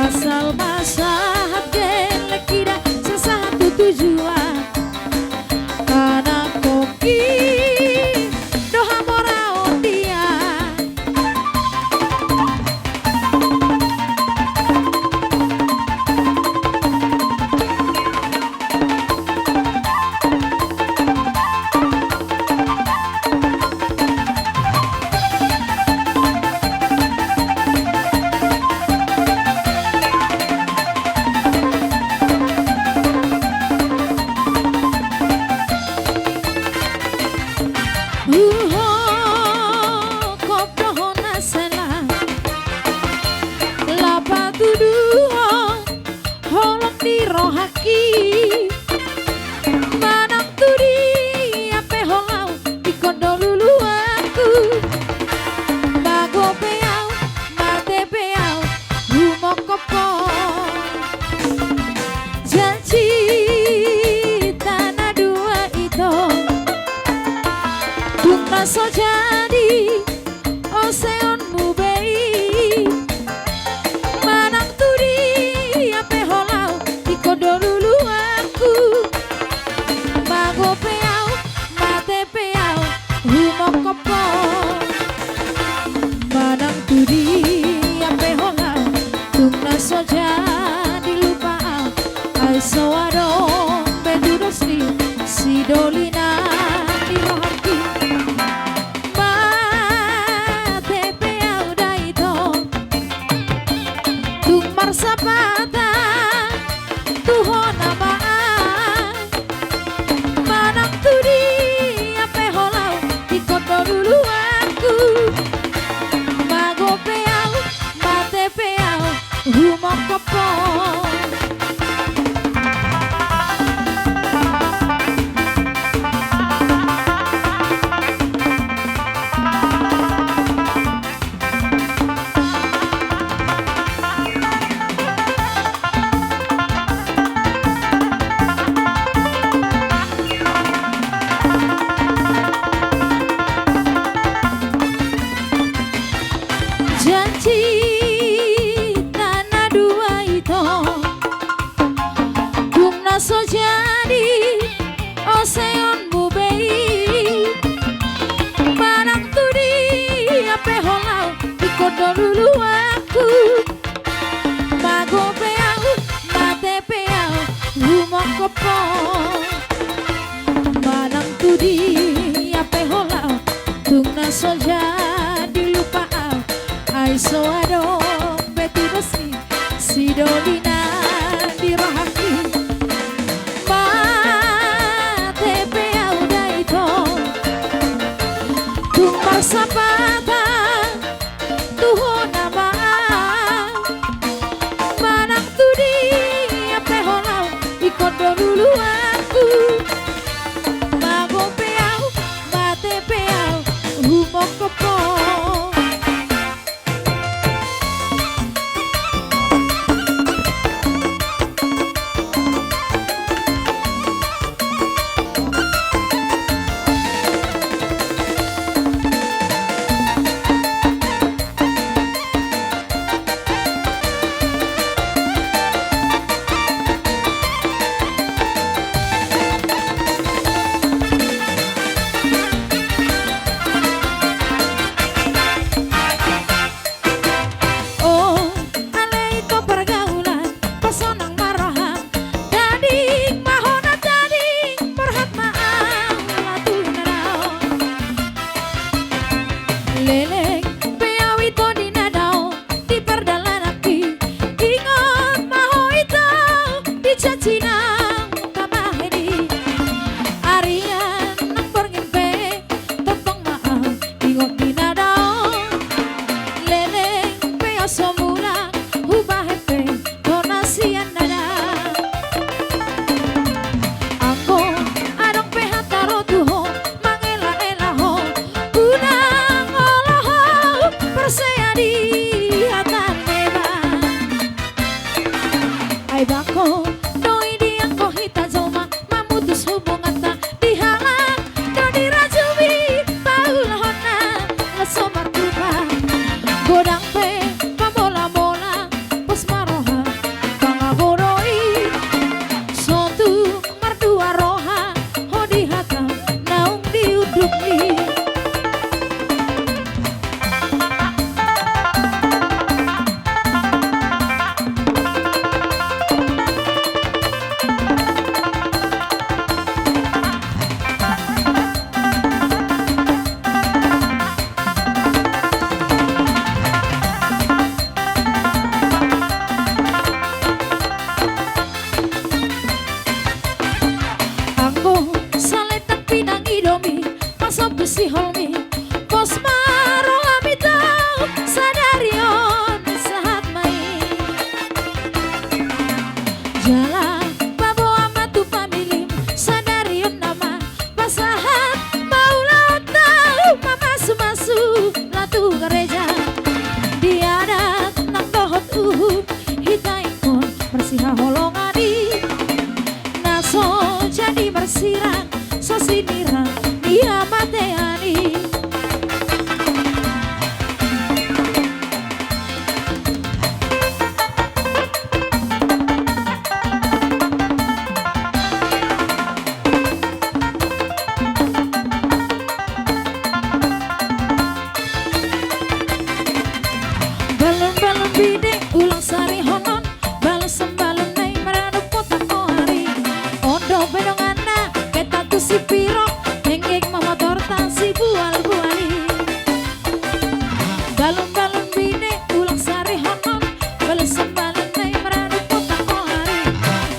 asal ma sahat gelek ida, sai sahat tu tujuan. Anak koki do hamoraon dia. Uho, kop dohot na sela, lapa tuduhon holong ni rohangki. Manang tu dia pe ho laho, ingkon do luluanku. Mago pe au, mate pe au, humongkop ho. Janjita na dua ito, tung na so jadi oseonmu be i. Manang tu dia pe ho laho, ingkon do luluanku. Mago pe au, mate pe au, humongkop ho. Manang tu dia pe ho laho, tung na so jadi lupa au. Ai so adong be tudos ni sidolinan di rohangki. Mate pe au da ito, tung marsapatan tu ho nama an. Manang tu dia pe ho laho, ingkon do luluanku. Mago pe au, mate pe au, humongkop ho. Janjita na dua ito, tung na so jadi oseonmu be i. Manang tu dia pe ho laho, ingkon do luluanku. Mago pe au, mate pe au, humongkop ho. Manang tu dia pe ho laho, tung na so jadi lupa au. Ai so adong be tudos ni sidolinan di rohangki. Mate pe au da ito, tung marsapatan tu ho nama an. Manang tu dia pe ho laho, ingkon do luluanku. Mago pe au, mate pe au, humongkop ho. Anggo saleleng pinangidomi, pasombu siholmi, pos ma rohami tu sadari on, sahat ma i. Jala paboa ma tu familim, sadari on nama pasahat ma ulaonta, mamasumasu laho tu gareja. Di adat nang dohot uhum, hita ingkon marsihaholongan i. Na so jadi marsirang, so sinirang di hamatean i. Balun-balun bine, ulang sarihonon, balun sambalun nai, marana dohot potang ni ari. On dope donganna, heta tu Sipirong, tenggeng ma motorta sibualbual i. Balun-balun bine, ulang sarihonon, balun sambalun nai, marana dohot potang ni ari.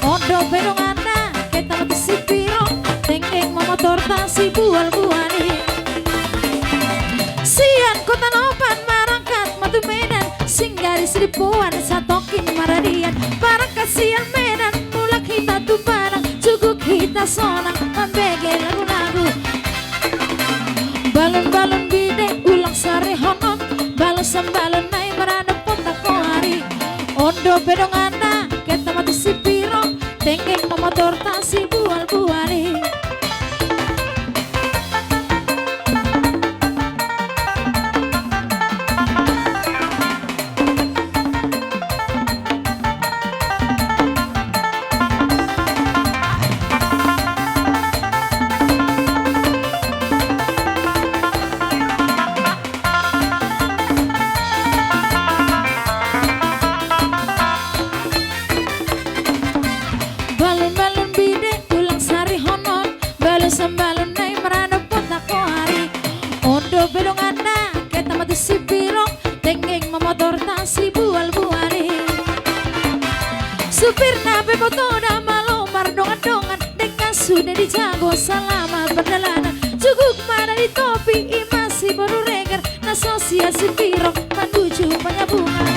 On dope donganna, heta ma tu Sipirong, tenggeng ma motorta sibualbual i. Sian Kota Nopat marangkat ma tu Medan, singgah di Sidempuan, satongkin maradian. Barangkat sian Medan, mulak hita tu Padang, juguk hita sonang, mambege lagu-lagu. Balun-balun bine, ulang sarihonon, balun sambalun nai, marana dohot potang ni ari. On dope donganna, heta ma tu Sipirong, tenggeng ma motorta sibualbual i. Balun-balun bine, ulang sarihonon, balun sambalun nai, marana dohot potang ni ari. On dope donganna, heta ma tu Sipirong, tenggeng ma motorta sibualbual i. Supirna pe botoda malo mardongan-dongan, dengan sude dijago salama pardalanan. Juguk ma na di topi, i ma si Boru Regar, na so sian Sipirong manuju Panyabungan.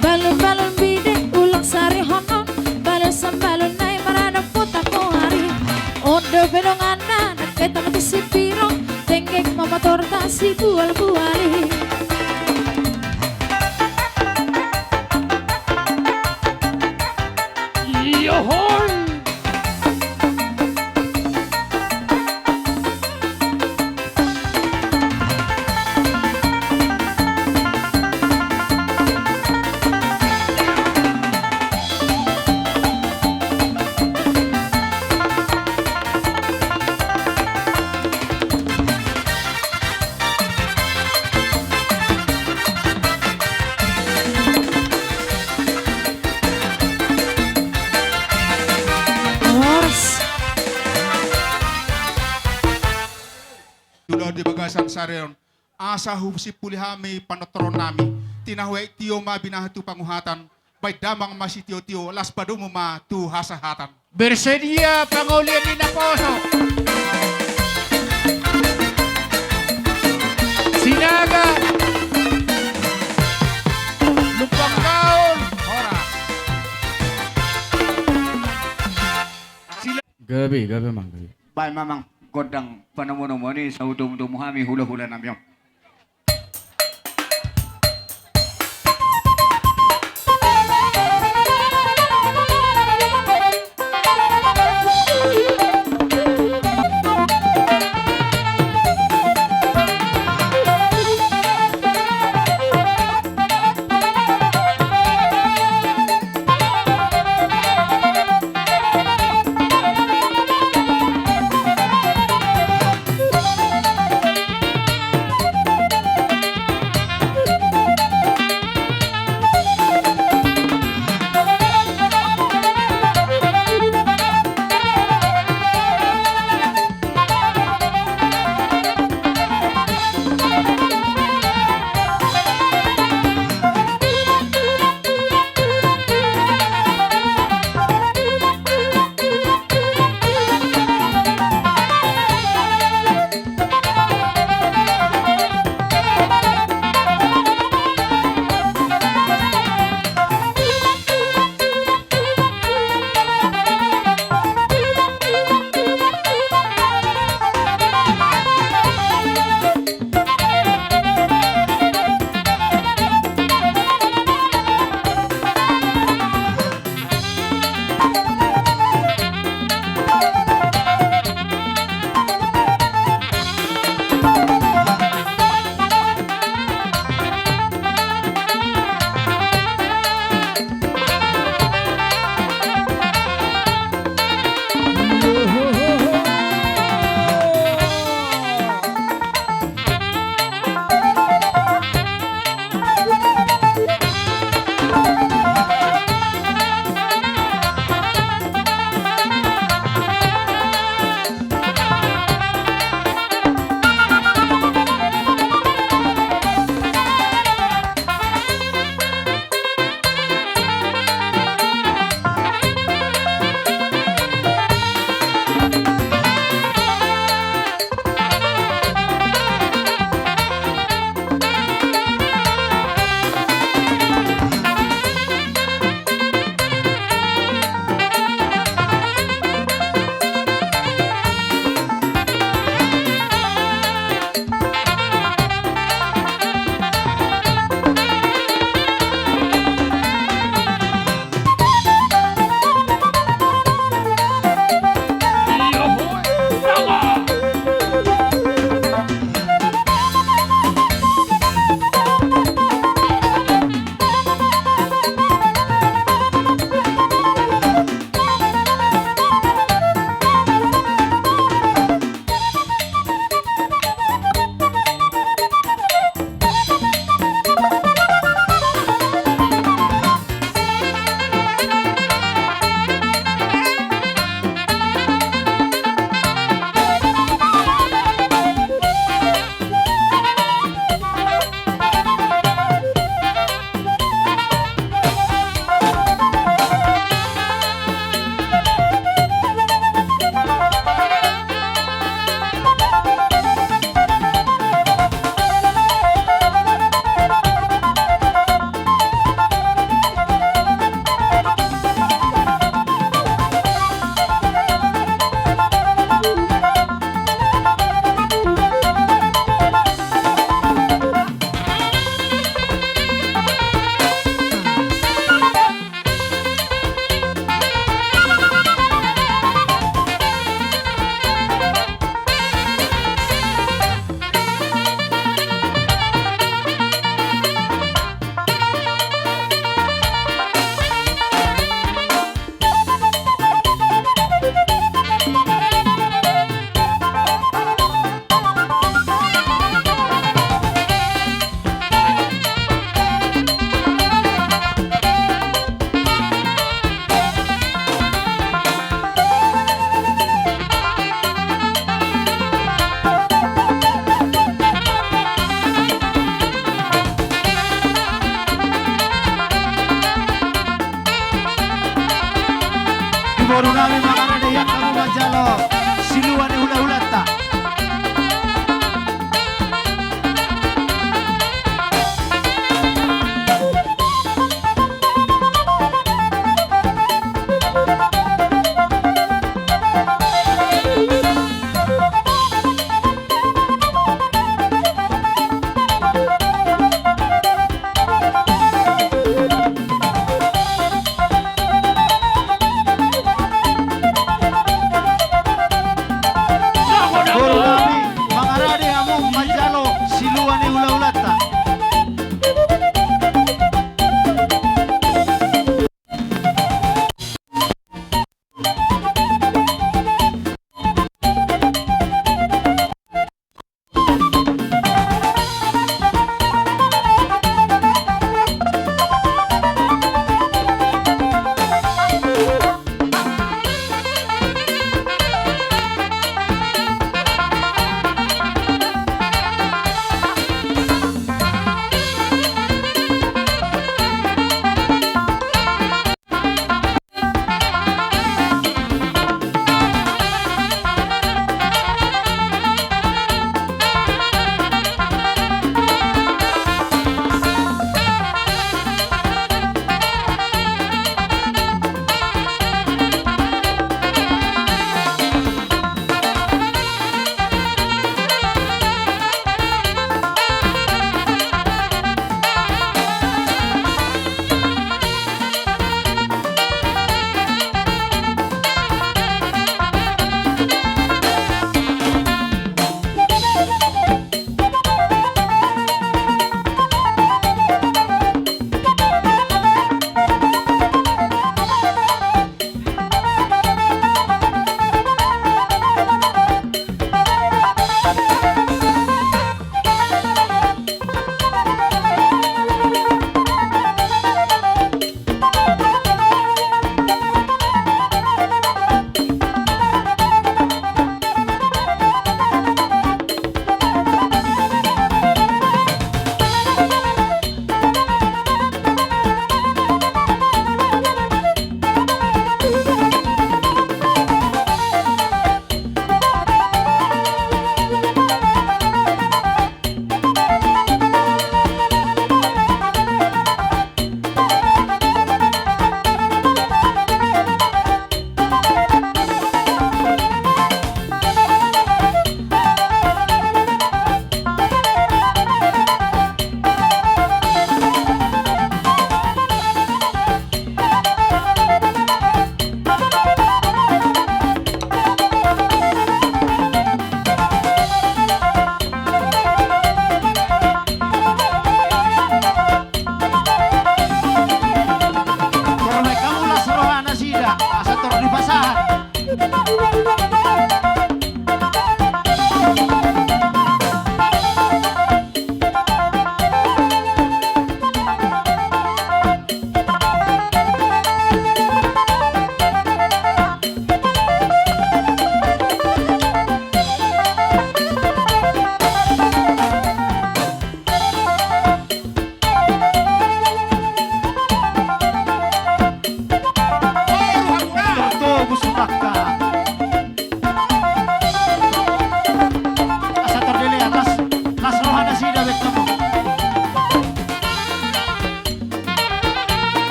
Balun-balun bine, ulang sarihonon, balun sambalun nai, marana dohot potang ni ari. On dope donganna, heta ma tu Sipirong, tenggeng ma motorta sibualbual i. Iyohon. Horas. Tudo di bagasan sarion, asa husimpuli hami panortoronnami, tinahu aek tio ma binahen tu panguhatan, baen damang ma sitiotio, las padomu ma tu hasahatan. Bersedia pangaulian ni naposo. Sinaga. Lumbang gaol. Horas. Sila- Gabe, gabe, Amang, gabe. Baen ma, Amang, gondang panomunomuan i, sai domu-domu hami hulahulanami on.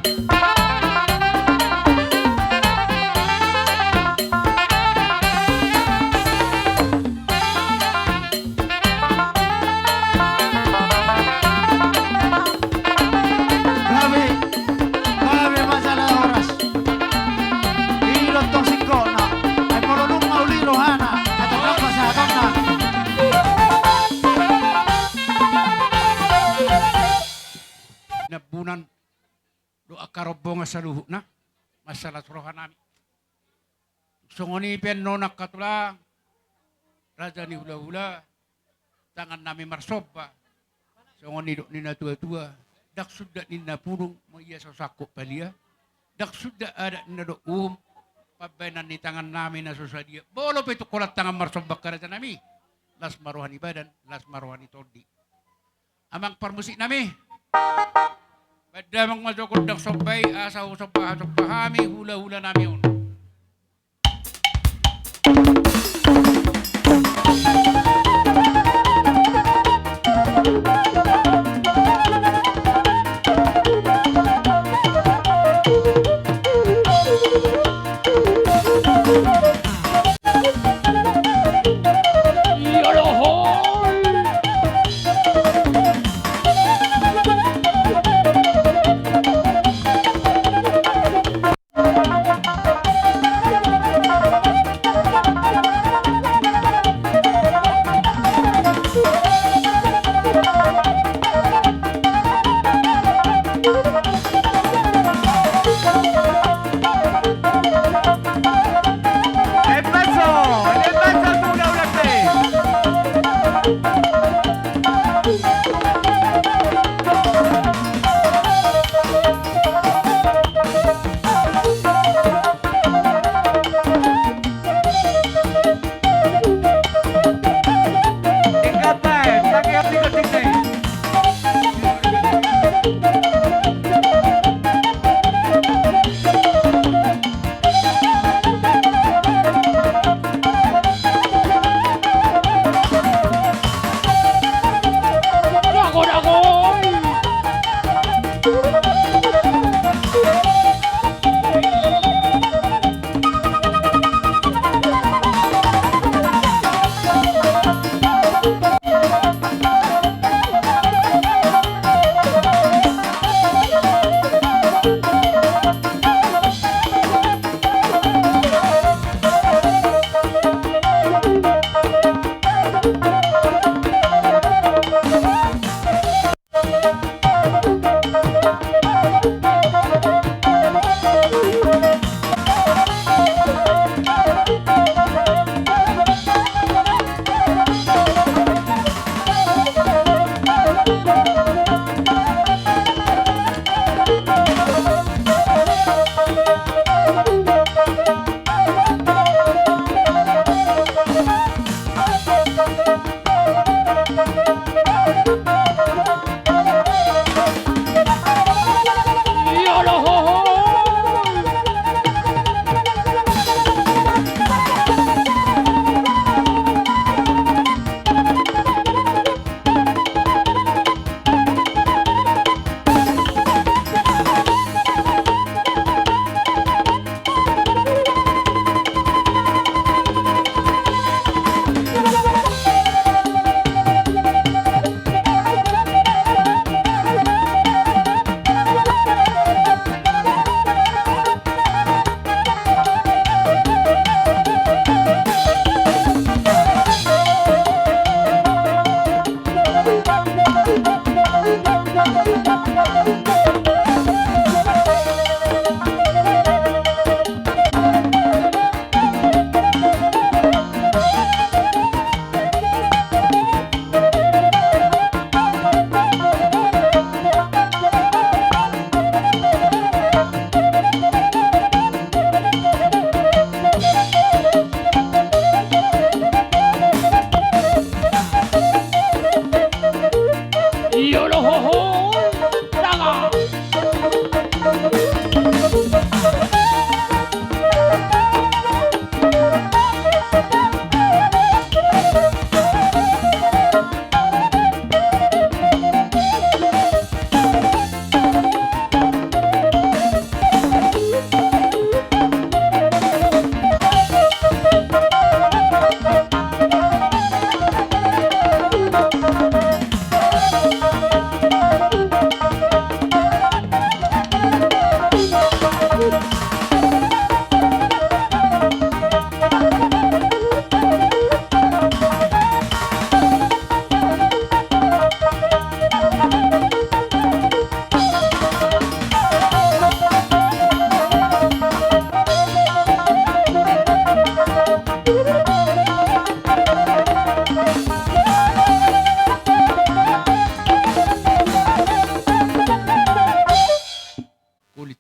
Gabe, gabe masalah horas. Didok tong singkotna, ai molo dung mauli rohana, atau nang pasahatanna. Nambunan dohot angka rombongan saluhutna, mansai las rohanami. Songon i pe annon angka tulang, raja ni hulahula, tangannami marsomba. Songon nidok ni na tuatua, ndang sundat ninna punung, molo ia so sangkot palia. Ndang sundat adat ninna dohot uhum, pambahenan ni tangannami na so sadia. Molo pe tung holan tangan marsomba angka rajanami, las ma roha ni badan, las ma roha ni tondi. Amang parmusiknami, baen damang ma jo gondang somba i, asa husomba, husomba hami hulahulanami on.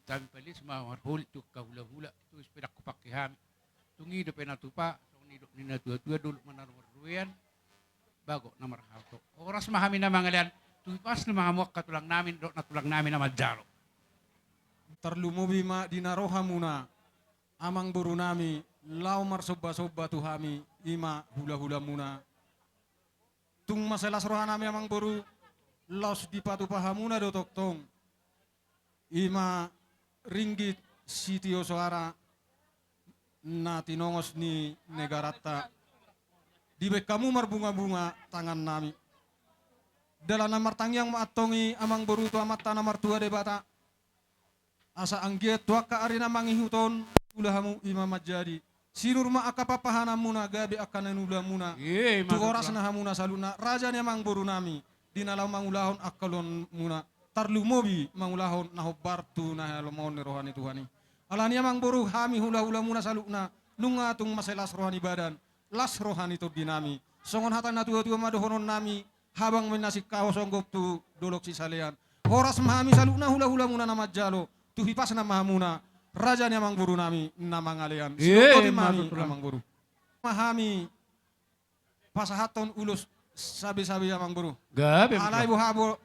Hami palias ma marholi tu angka hulahula, tu sepeda hupangke hami. Tung i dope na tupa, songon nidok ni na tuatua, dolok ma na marruean, bagot na marhalto. Horas ma hami na mangalean, tu hipasna ma hamu angka tulang nami, dohot na tulang nami na manjalo. Tarlumobi ma di na ro hamuna, amangboru nami, laho marsomba-somba tu hami, i ma hulahulamuna. Tung mansai las roha nami amangboru, laos dipatupa hamuna do tongtong. I ma ringgit sitio soara na tinongos ni negaranta. Dibaen hamu marbungabunga tangan nami. Dalan na martangiang ma antong i amangboru tu Amanta na martua Debata. Asa anggiat tu angka ari na mangihut on, ula hamu i ma manjadi. Sinur ma angka pampahananmuna, gabe angka na niulamuna. Iya, ima. Tu horasna hamuna saluhutna, raja ni amangboru nami, di na laho mangulahon angka ulaonmuna. Tarlumobi mangulahon na hombar tu na halomohon ni roha ni Tuhan i. Alani amangboru, hami hulahulamuna saluhutna, nunga tung mansai las roha ni badan, las roha ni tondi nami. Songon hata ni na tuatua ma dohonon nami, habang ma na singkahosong gok tu dolok sisalean. Horas ma hami saluhutna hulahulamuna na manjalo, tu hipasna ma hamuna, raja ni amangboru nami na mangalean. Iya, ima tutu. Sinur ma hami amangboru. Ma hami pasahathon ulos sabesabe amangboru. Gabe, alai boha bo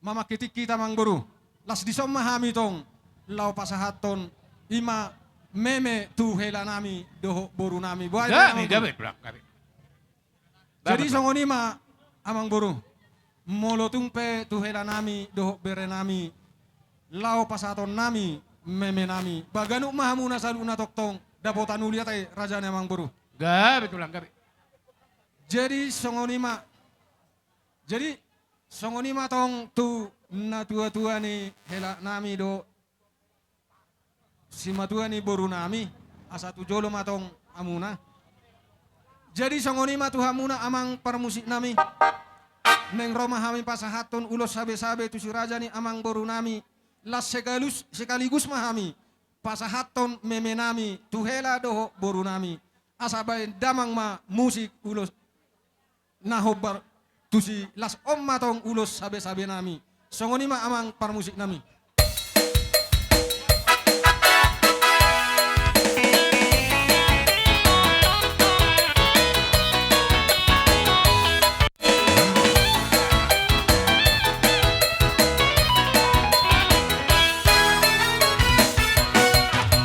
mamangke tingki hita amangboru. Las dison ma hami tong laho pasahathon i ma meme tu hela nami dohot boru nami. Boha i, gabe, amangboru? Gabe, gabe. Jadi songon i ma amangboru. Molo tung pe tu hela nami dohot bere nami laho pasahaton nami meme nami, ba ganup ma hamuna saluhutna tongtong dapotan uli, ate raja ni amangboru. Gabe tulang, gabe. Jadi songon i ma. Jadi songon i ma tong tu na tuatua ni hela nami dohot simatua ni boru nami, asa tu jolo ma tong hamuna. Jadi songon i ma tu hamuna amang parmusik nami. Naeng ro ma hami pasahathon ulos sabesabe tu si raja ni amangboru nami. Las sekaligus, sekaligus ma hami pasahathon meme nami tu hela dohot boru nami. Asa baen damang ma musik ulos na hombar tusi, las on ma tong ulos sabesabe nami. Songon i ma amang parmusik nami.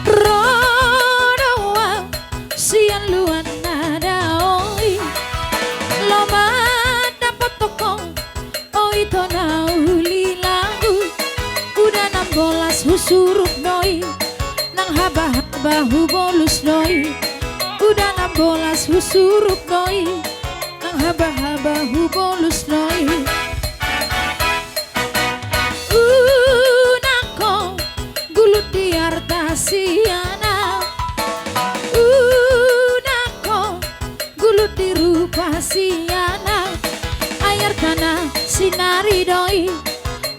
Ro do au sian luan na dao i, lomak dapothon ho, o ito na uli lagu. Uda na bolas husuruk do i, nang habahaba hubolus do i. Uda na bolas husuruk do i, nang habahaba hubolus do i. Unang ho gulut di arta sian au. Unang ho gulut di rupa sian au. Ai artana sinari do i,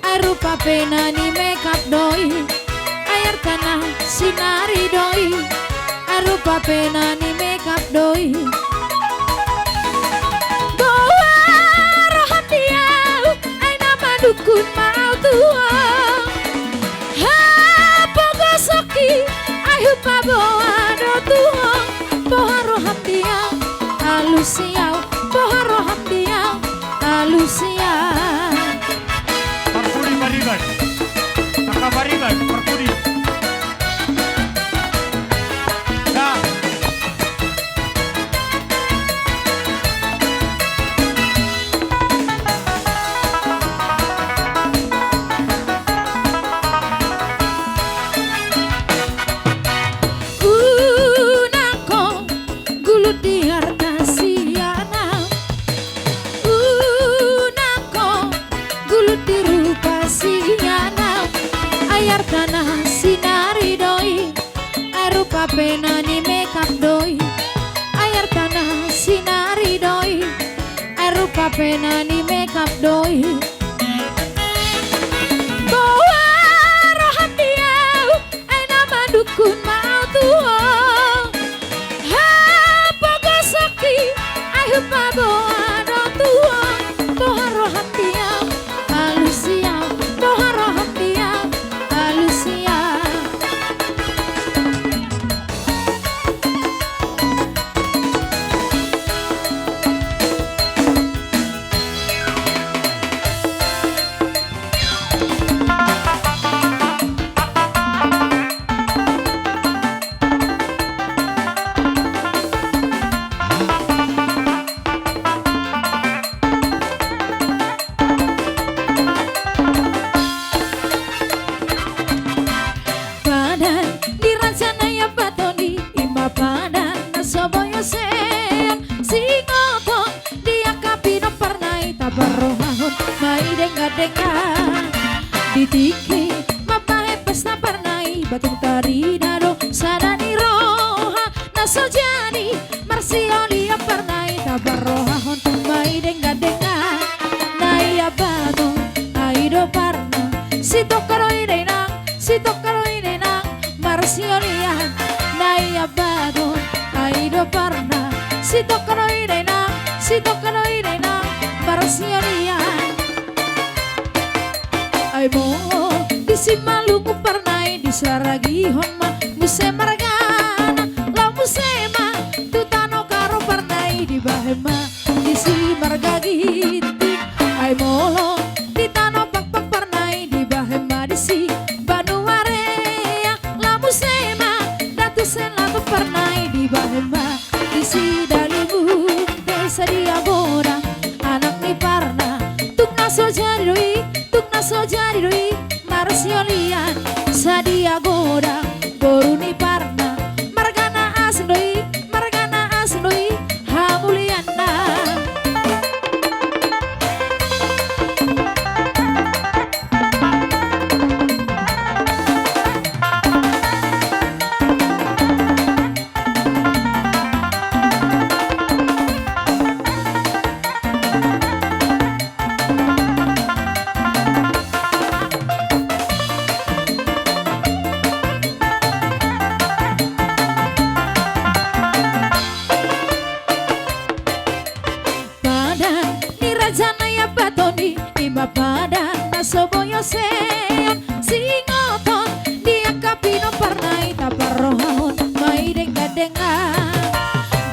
ai rupa pe na ni make up do i. Ai artana sinari do i, ai rupa pe na ni make up do i. Boha roham di au, ai na mandungkun ma au tu ho. Hapogoson i, ai hupaboa do tu ho. Boha roham di au, alusi au. Boha roham di au, alusi au. Parpudi pariban. Angka pariban, parpudi. Dah. Unang ho gulut di arta sian au. Unang ho gulut di rupa sian au. Ai artana sinari do i, ai rupa pe na ni make up do i. Ai artana sinari do i, ai rupa pe na ni make up do i. Boha roham di au, ai na mandungkun ma au tu ho. Hapogoson i, ai hupaboa do tu ho. Boha roham di au, alusi au. Boha roham di au, Sitongka do i dainang marsiolian, na i ambaton, ai do parna. Sitongka do i dainang, sitongka do i dainang marsiolian. Ai molo disi malungun parna i, disaragihon ma muse margana, laho muse ma tu tano Karo parna i, dibahen ma disi marga Ginting. Ai molo di tano Pakpak parna i, dibahen ma disi Banuareang, laho muse ma da tu Selatok parna i, dibahen ma disi Dalimunte. Sadia godang anak ni parna, tung na so jadi do i, tung na so jadi do i marsiolian. Sadia godang boru ni parna, margana asing do i, margana asing do i hamulianna. Padan ni raja na i ambaton i, i ma padan na so boi oseon. Singoton di angka pinompar na i, taparrohahon ma i denggan-denggan.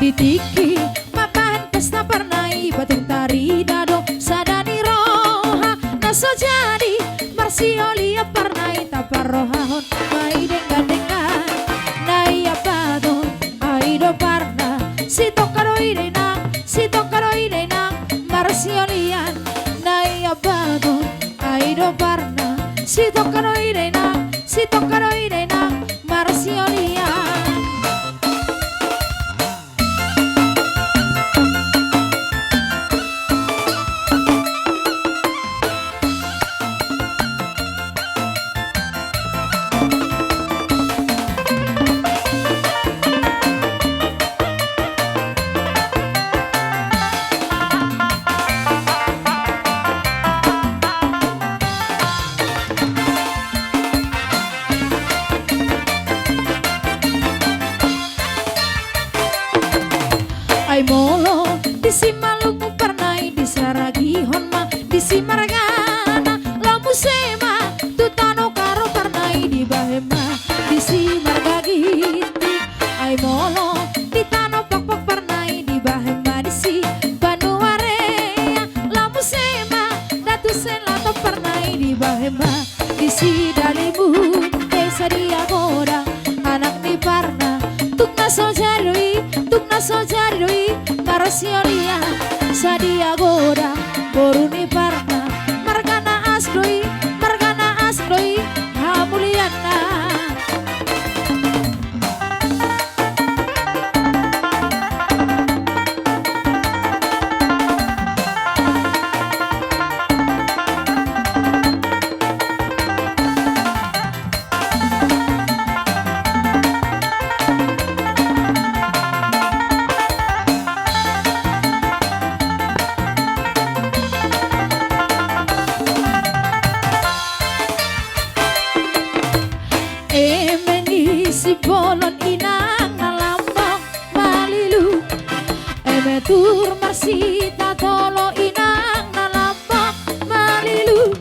Di tingki mambahen pesta parna i, patung tarida do sada ni roha. Na so jadi marsiolian parna i, taparrohahon ma i denggan-denggan. Na i ambaton, ai do parna. Sitongka do i dainang, sitongka do i dainang marsiolian. Na i ambaton, ai do parna. Sitongka do i dainang, sitongka do i dainang marsiolian. Ai molo disi malungun parna i, disaragihon ma disi margana, laho muse ma tu tano Karo parna i, dibahen ma disi marga Ginting. Ai molo di tano Pakpak parna i, dibahen ma disi Banuareang, laho muse ma da tu Selatok parna i, dibahen ma disi Dalimunte. Sadia godang anak ni parna, tung na so jadi do i, tung na so jadi do i marsiolian. Sadia godang boru ni parna, margana asing do i, margana asing do i hamulianna. Eme ni Simbolon inang na lambok malilu, eme Tur Marsita Tolo inang na lambok malilu.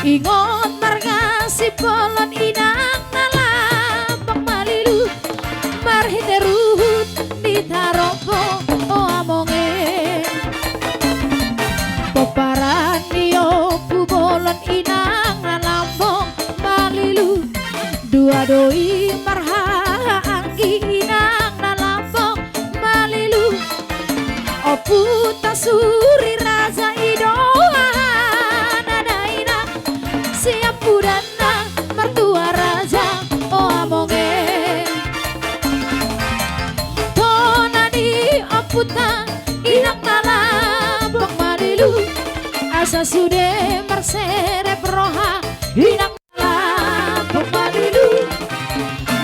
Ingot marga Simbolon inang na lambok malilu, marhite ruhut ni tarombo, o among e. Pomparan ni Ompu Bolon inang na lambok malilu. Dua do i marhaha anggi inang na lambok malilu. Ompunta Suri Raja i do hahana dainang, siampudanna martua raja, o among e. Tona ni ompunta inang na lambok malilu, asa sude marserep roha inang lambok malilu.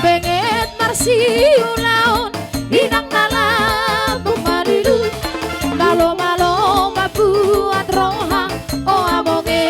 Benget marsiulaon inang na lambok malilu. Malo-malo mambuat roha, o among e.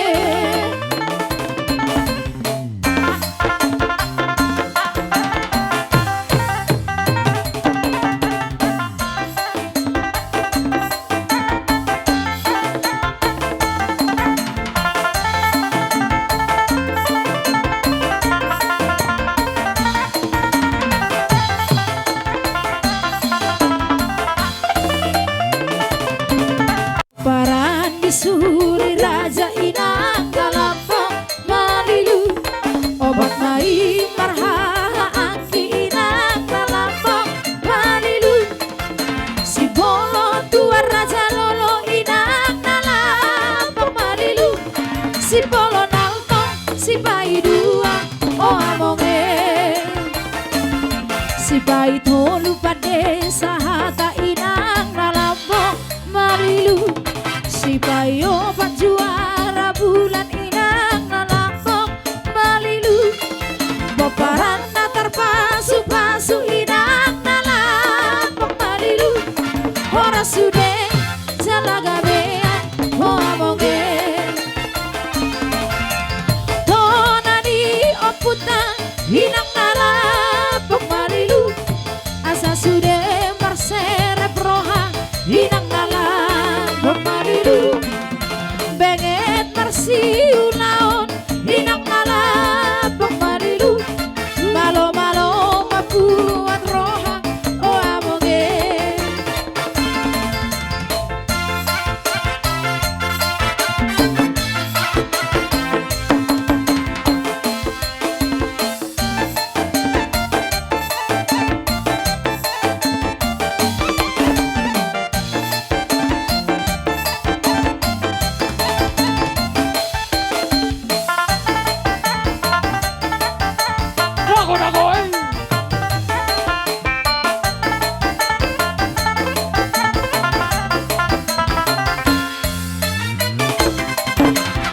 Paitolu pande sahata inang na lambok malilu. Sipaiopat juara bulan inang na lambok malilu. Pomparan na tarpasupasu inang na lambok malilu. Horas sude jala gabean ho among e. Tona ni ompunta inang na lambok malilu. Asa sude marserep roha inang na lambok malilu. Benget marsiulaon inang na lambok malilu. Malo-malo mambuat roha o among e.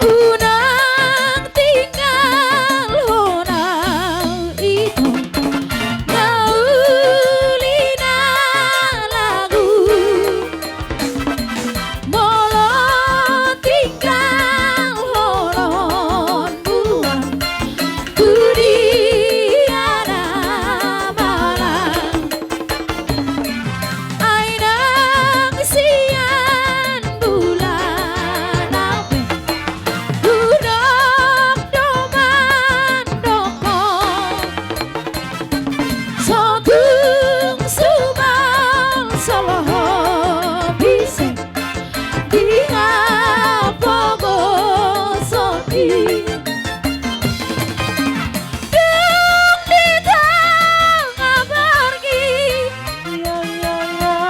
Unang tinggalhon au ito, na uli na lagu. Molo tinggalhon au buan, tu dia na malang. Ai nang sian bulan na pe, hudok do mandok ho. Sotung subal soloho bise di hapogoson i. Dung di tonga borngin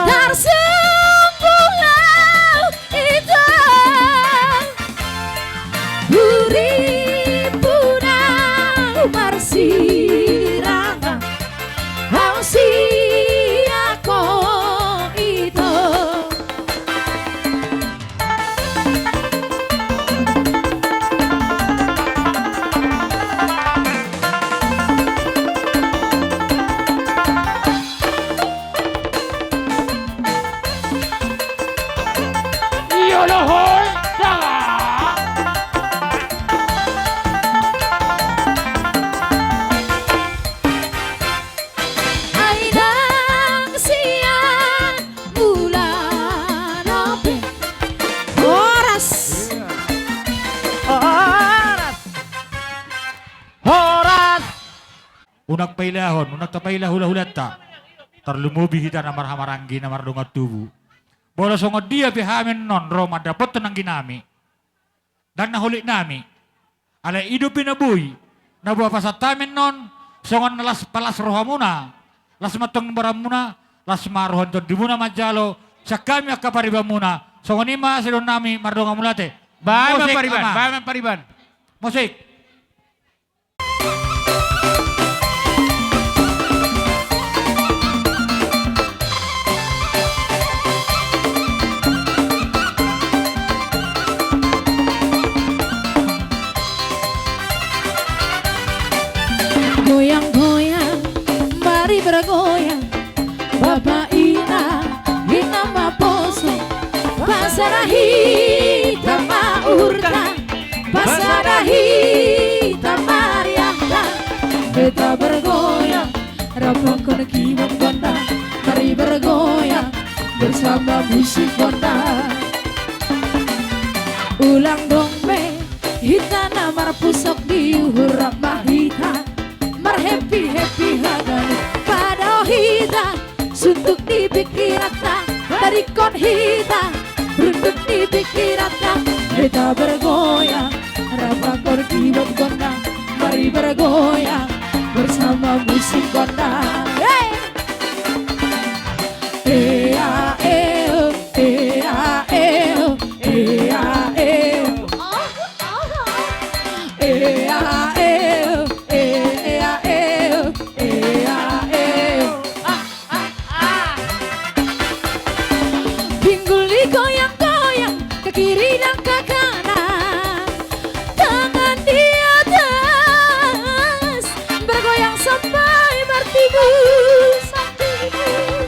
tarsungkul au ito. Hurimpuna marsirang au sian ho ito. Iyo do hoi, dang. Ai nang sian bulan na pe. Horas. Horas. Horas. Unang pailahon, unang tapailah hulahulanta. Tarlumobi hita na marhahamaranggi, na mardongan tubu. Molo songon dia pe hami annon ro mandapothon angginami, ndang na holik nami. Alai i dope na boi, na boha pasahat hami annon, songon na las palas rohamuna, las ma tonggoranmuna, las ma roha ni tondimuna manjalo sian hami angka paribanmuna. Songon i ma sidohononnami, mardongan mauliate. Baen ma pariban, baen ma pariban. Musik. Goyang-goyang, mari bergoyang. Bapa inang, inang ma poso, pasada hita ma uhurta, pasada hita ma riahta. Hita bergoyang, rapangkon kibak gondang, mari bergoyang bersama musik gondang. Ulang dong be hita na marpusok di uhur, rap ma hita marhappy-happy haganup. Padaohon hita suntuk di pingkiranta, tadingkon hita runduk di pingkiranta. Hita bergoyang, rapangkon kibak gondang, mari bergoyang bersama musik gondang. Hey! Ea, eo, ea, eo, ea, eo. Ea, eo, e, ea, eo, ea, eo.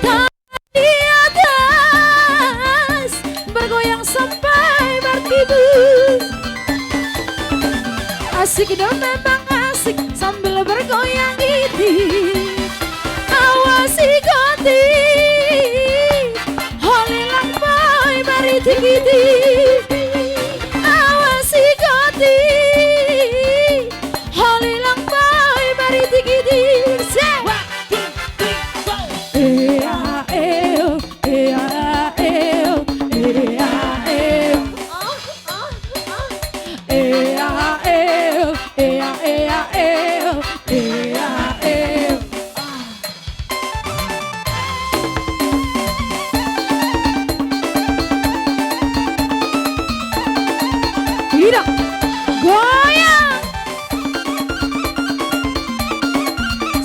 Tangan di atas, bergoyang sampai bertimbus. Asik dong, memang asik sambil bergoyang iti. Awas i goti, holilang boy maritik iti. Awas i goti, holilang boy maritik iti. Say. One, two, three, go. Ea, eo, ea, eo, ea, eo. Ea, eo, ea, ea, eo, ea, eo. Ida, goyang.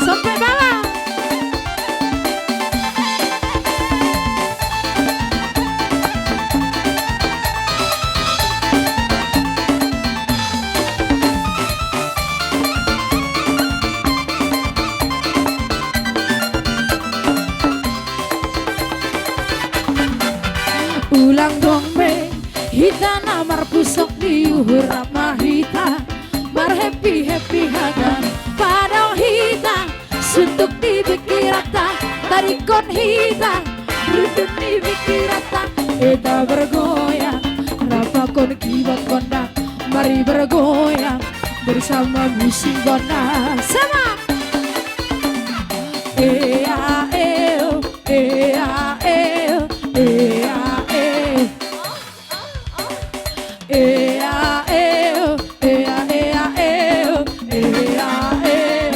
Sampai bawah. Ulang dong be, hita na marpusok di uhur, rap ma hita, marhappy-happy haga, padaon hita, suntuk di pingkiranta, tadingkon hita, rundut di pingkiranta. Hita bergoyang, rapakkon kibat gondang, mari bergoyang bersama musik gondang. Sama. Ea, eo, ea, eo, ea, eo. Ea, eo, ea, ea, eo, ea, eo.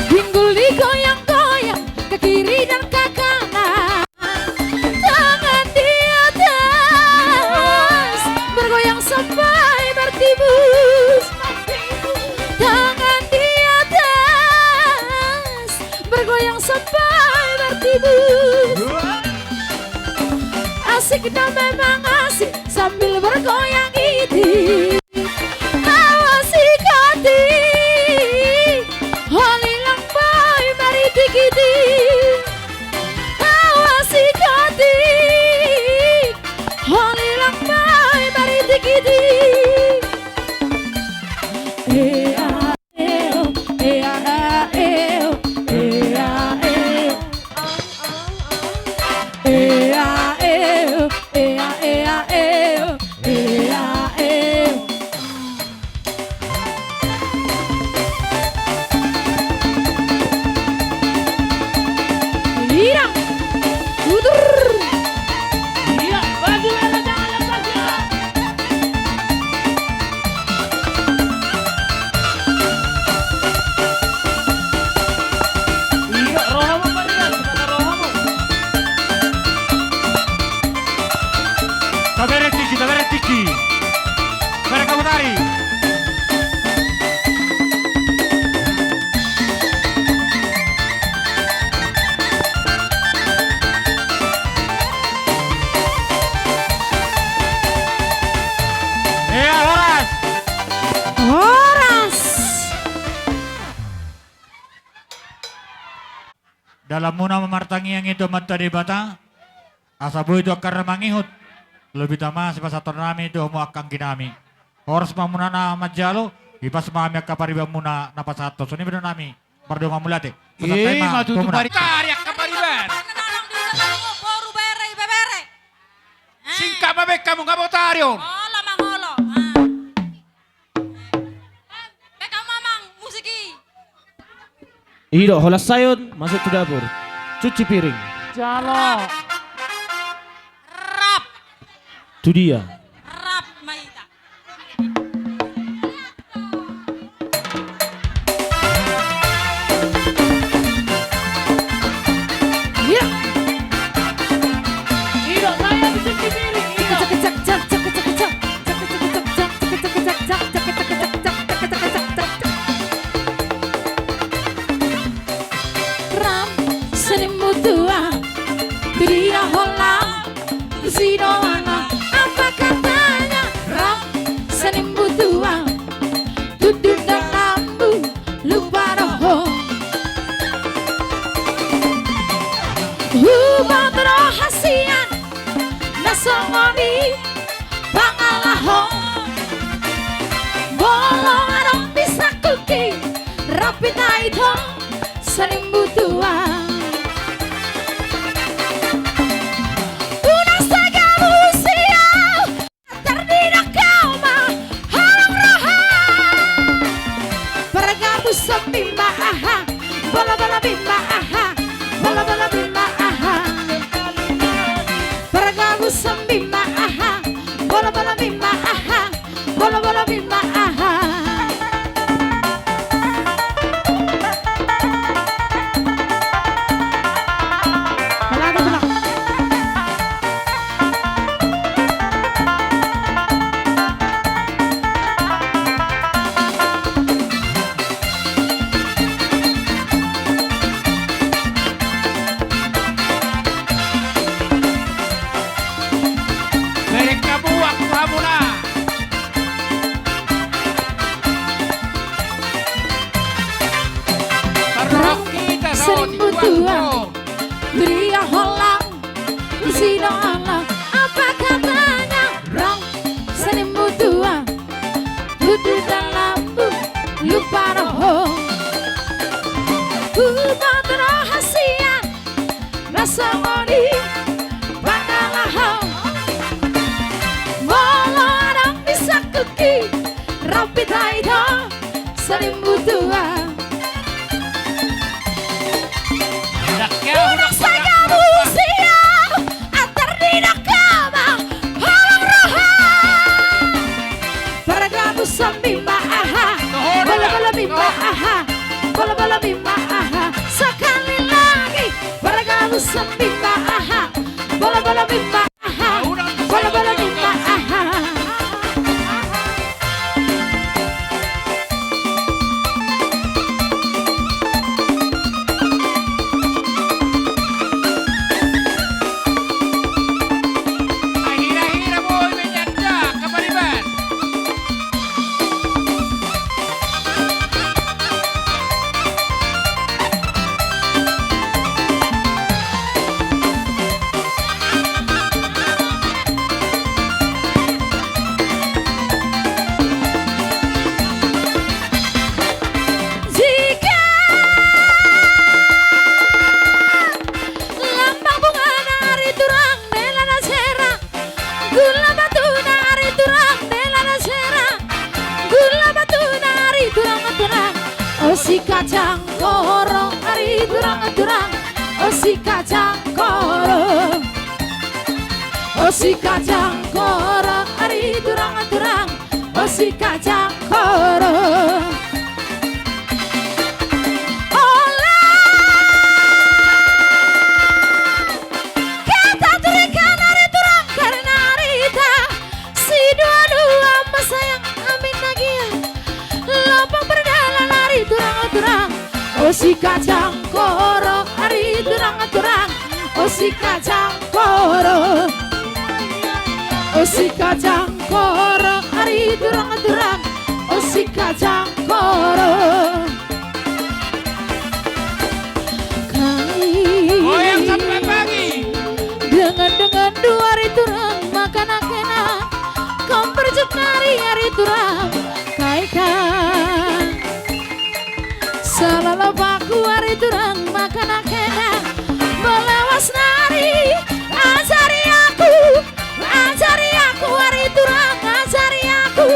Pinggul digoyang-goyang, ke kiri dan ke kanan. Tangan di atas, bergoyang sampai bertimbus. Tangan di atas, bergoyang sampai bertimbus. Asik dong, memang asik sambil bergoyang iti. Awas i goti, holilang boy maritik iti. Awas i goti, holilang boy maritik iti. Ea, eo, ea, eo, ea, eo. Ea, eo, ea, ea, eo, ea, eo. Ira. Udur. Iya, baju merah, jangan lepas, ya. Iya, rohamu apa dia? Gimana rohamu? Tabere tiki, tabere tiki. Tabere kamu tari. Ea, horas. Horas. Dalanmuna ma martangiang i tu Amanta Debata, asa boi tu angka na mangihut, lobi tama sipasahaton nami tu hamu angka anggi nami. Horas ma hamuna na manjalo, ipas ma hami angka paribanmuna na pasahathon. Songon i ma dohonon nami, mardongan mauliate. Pasahat hami ma tu hamuna. Tari angka pariban. Boru bere, ibebere. Singkat ma baen hamu, nga boi tari on. Olo, mangolo. Ah. Baen hamu, amang, musik i. I do, holan sai on masuk tu dapur. Cuci piring. Jalo. Rap. Tu dia? Rap ma hita. Iya. I do, saya di cuci piring, i do. Ram, senimu tua, tu dia holan, tu si dohot na, apakah Pita ito, salimbutua. Unang sai gabu siau, tardinang hau ma, holong roha. Pargabus sambing ma aha, bola-bola bing ma aha, bola-bola bing ma aha. Pargabus sambing ma aha, bola-bola bing ma aha. Bola-bola bing ma aha. Mereka buat hamuna. Rang, salimbutua. Dunia holang, isi do alam, apa katanya? Rang, salimbutua. Tutu dalam bu, lupa roho. Ku patro hasian. Rasa moni, pangalaho. Molo adong di sakuki, rap pita ito, salimbutua. Unang sai gabu siau, tardinang hau ma, holong roha. Pargabus sambing ma aha, bola-bola bing ma aha, bola-bola bing ma aha. Sekali lagi. Pargabus sambing ma aha, bola-bola bing ma aha, bola-bola bing ma aha. Ahira-hira boi menyanda kapariban. Jika lambang bungana ari turang, mela na sera. Gula batuna ari turang, mela na sera. Gula batuna ari turang, turang. O si kacang koro ari turang, turang. O si kacang koro. O si kacang koro ari turang, turang. O si kacang koro. Ola. Hata turikan ari turang karena ari ta sidua-dua ma sayang amin na gia. Lambang perdalan ari turang, turang. O si kacang koro ari turang, turang. O si kacang koro. O si kacang koro ari turang, turang. O si kacang koro. Goyang sampai pagi. Dengan-dengan dua ari turang makanak enak. Komper jekari ari turang kaikan. Salala paku ari turang makanak enak. Balawas nari ajari aku. Ajari aku ari turang, ajari aku.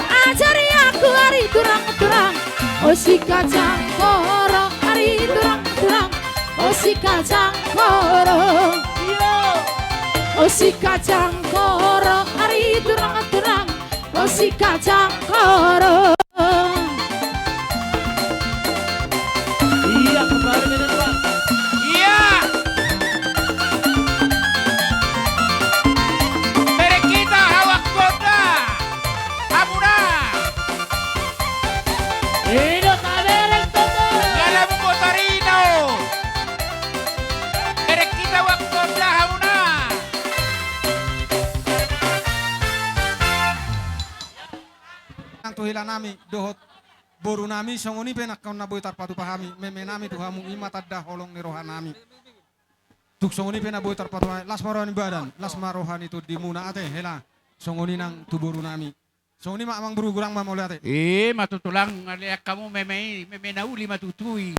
Ajari aku ari turang, turang. O si kacang koro ari turang, turang. O si kacang koro. O si kacang koro ari turang, turang. O si kacang koro. Iya, kembali dengan Bang. Iya. Merek kita awak Honda. Hamuna. Ido kamerek Honda. Gala Motorino. Merek kita awak Honda, hamuna. Nang tu hela nami dohot boru nami, songon i pe nangkon na boi tarpatupa hami, meme nami tu hamu, i ma tanda holong ni roha nami. Tung songon i pe na boi tarpatupa hami, las ma roha ni badan, las ma roha ni tondimuna ate, hela, songon i nang tu boru nami. Songon i ma amang boru, godang ma mauliate. I ma tutu, lang, ale angka hamu meme i, meme na uli ma tutu i.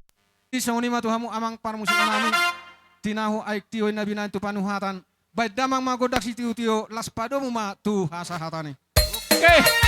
I songon i ma tu hamu amang parmusik nami. Tinahu aek tio i na binahen tu panuhatan. Baen damang ma gondang sitiotio, las padomu ma tu hasahatan i. Oke.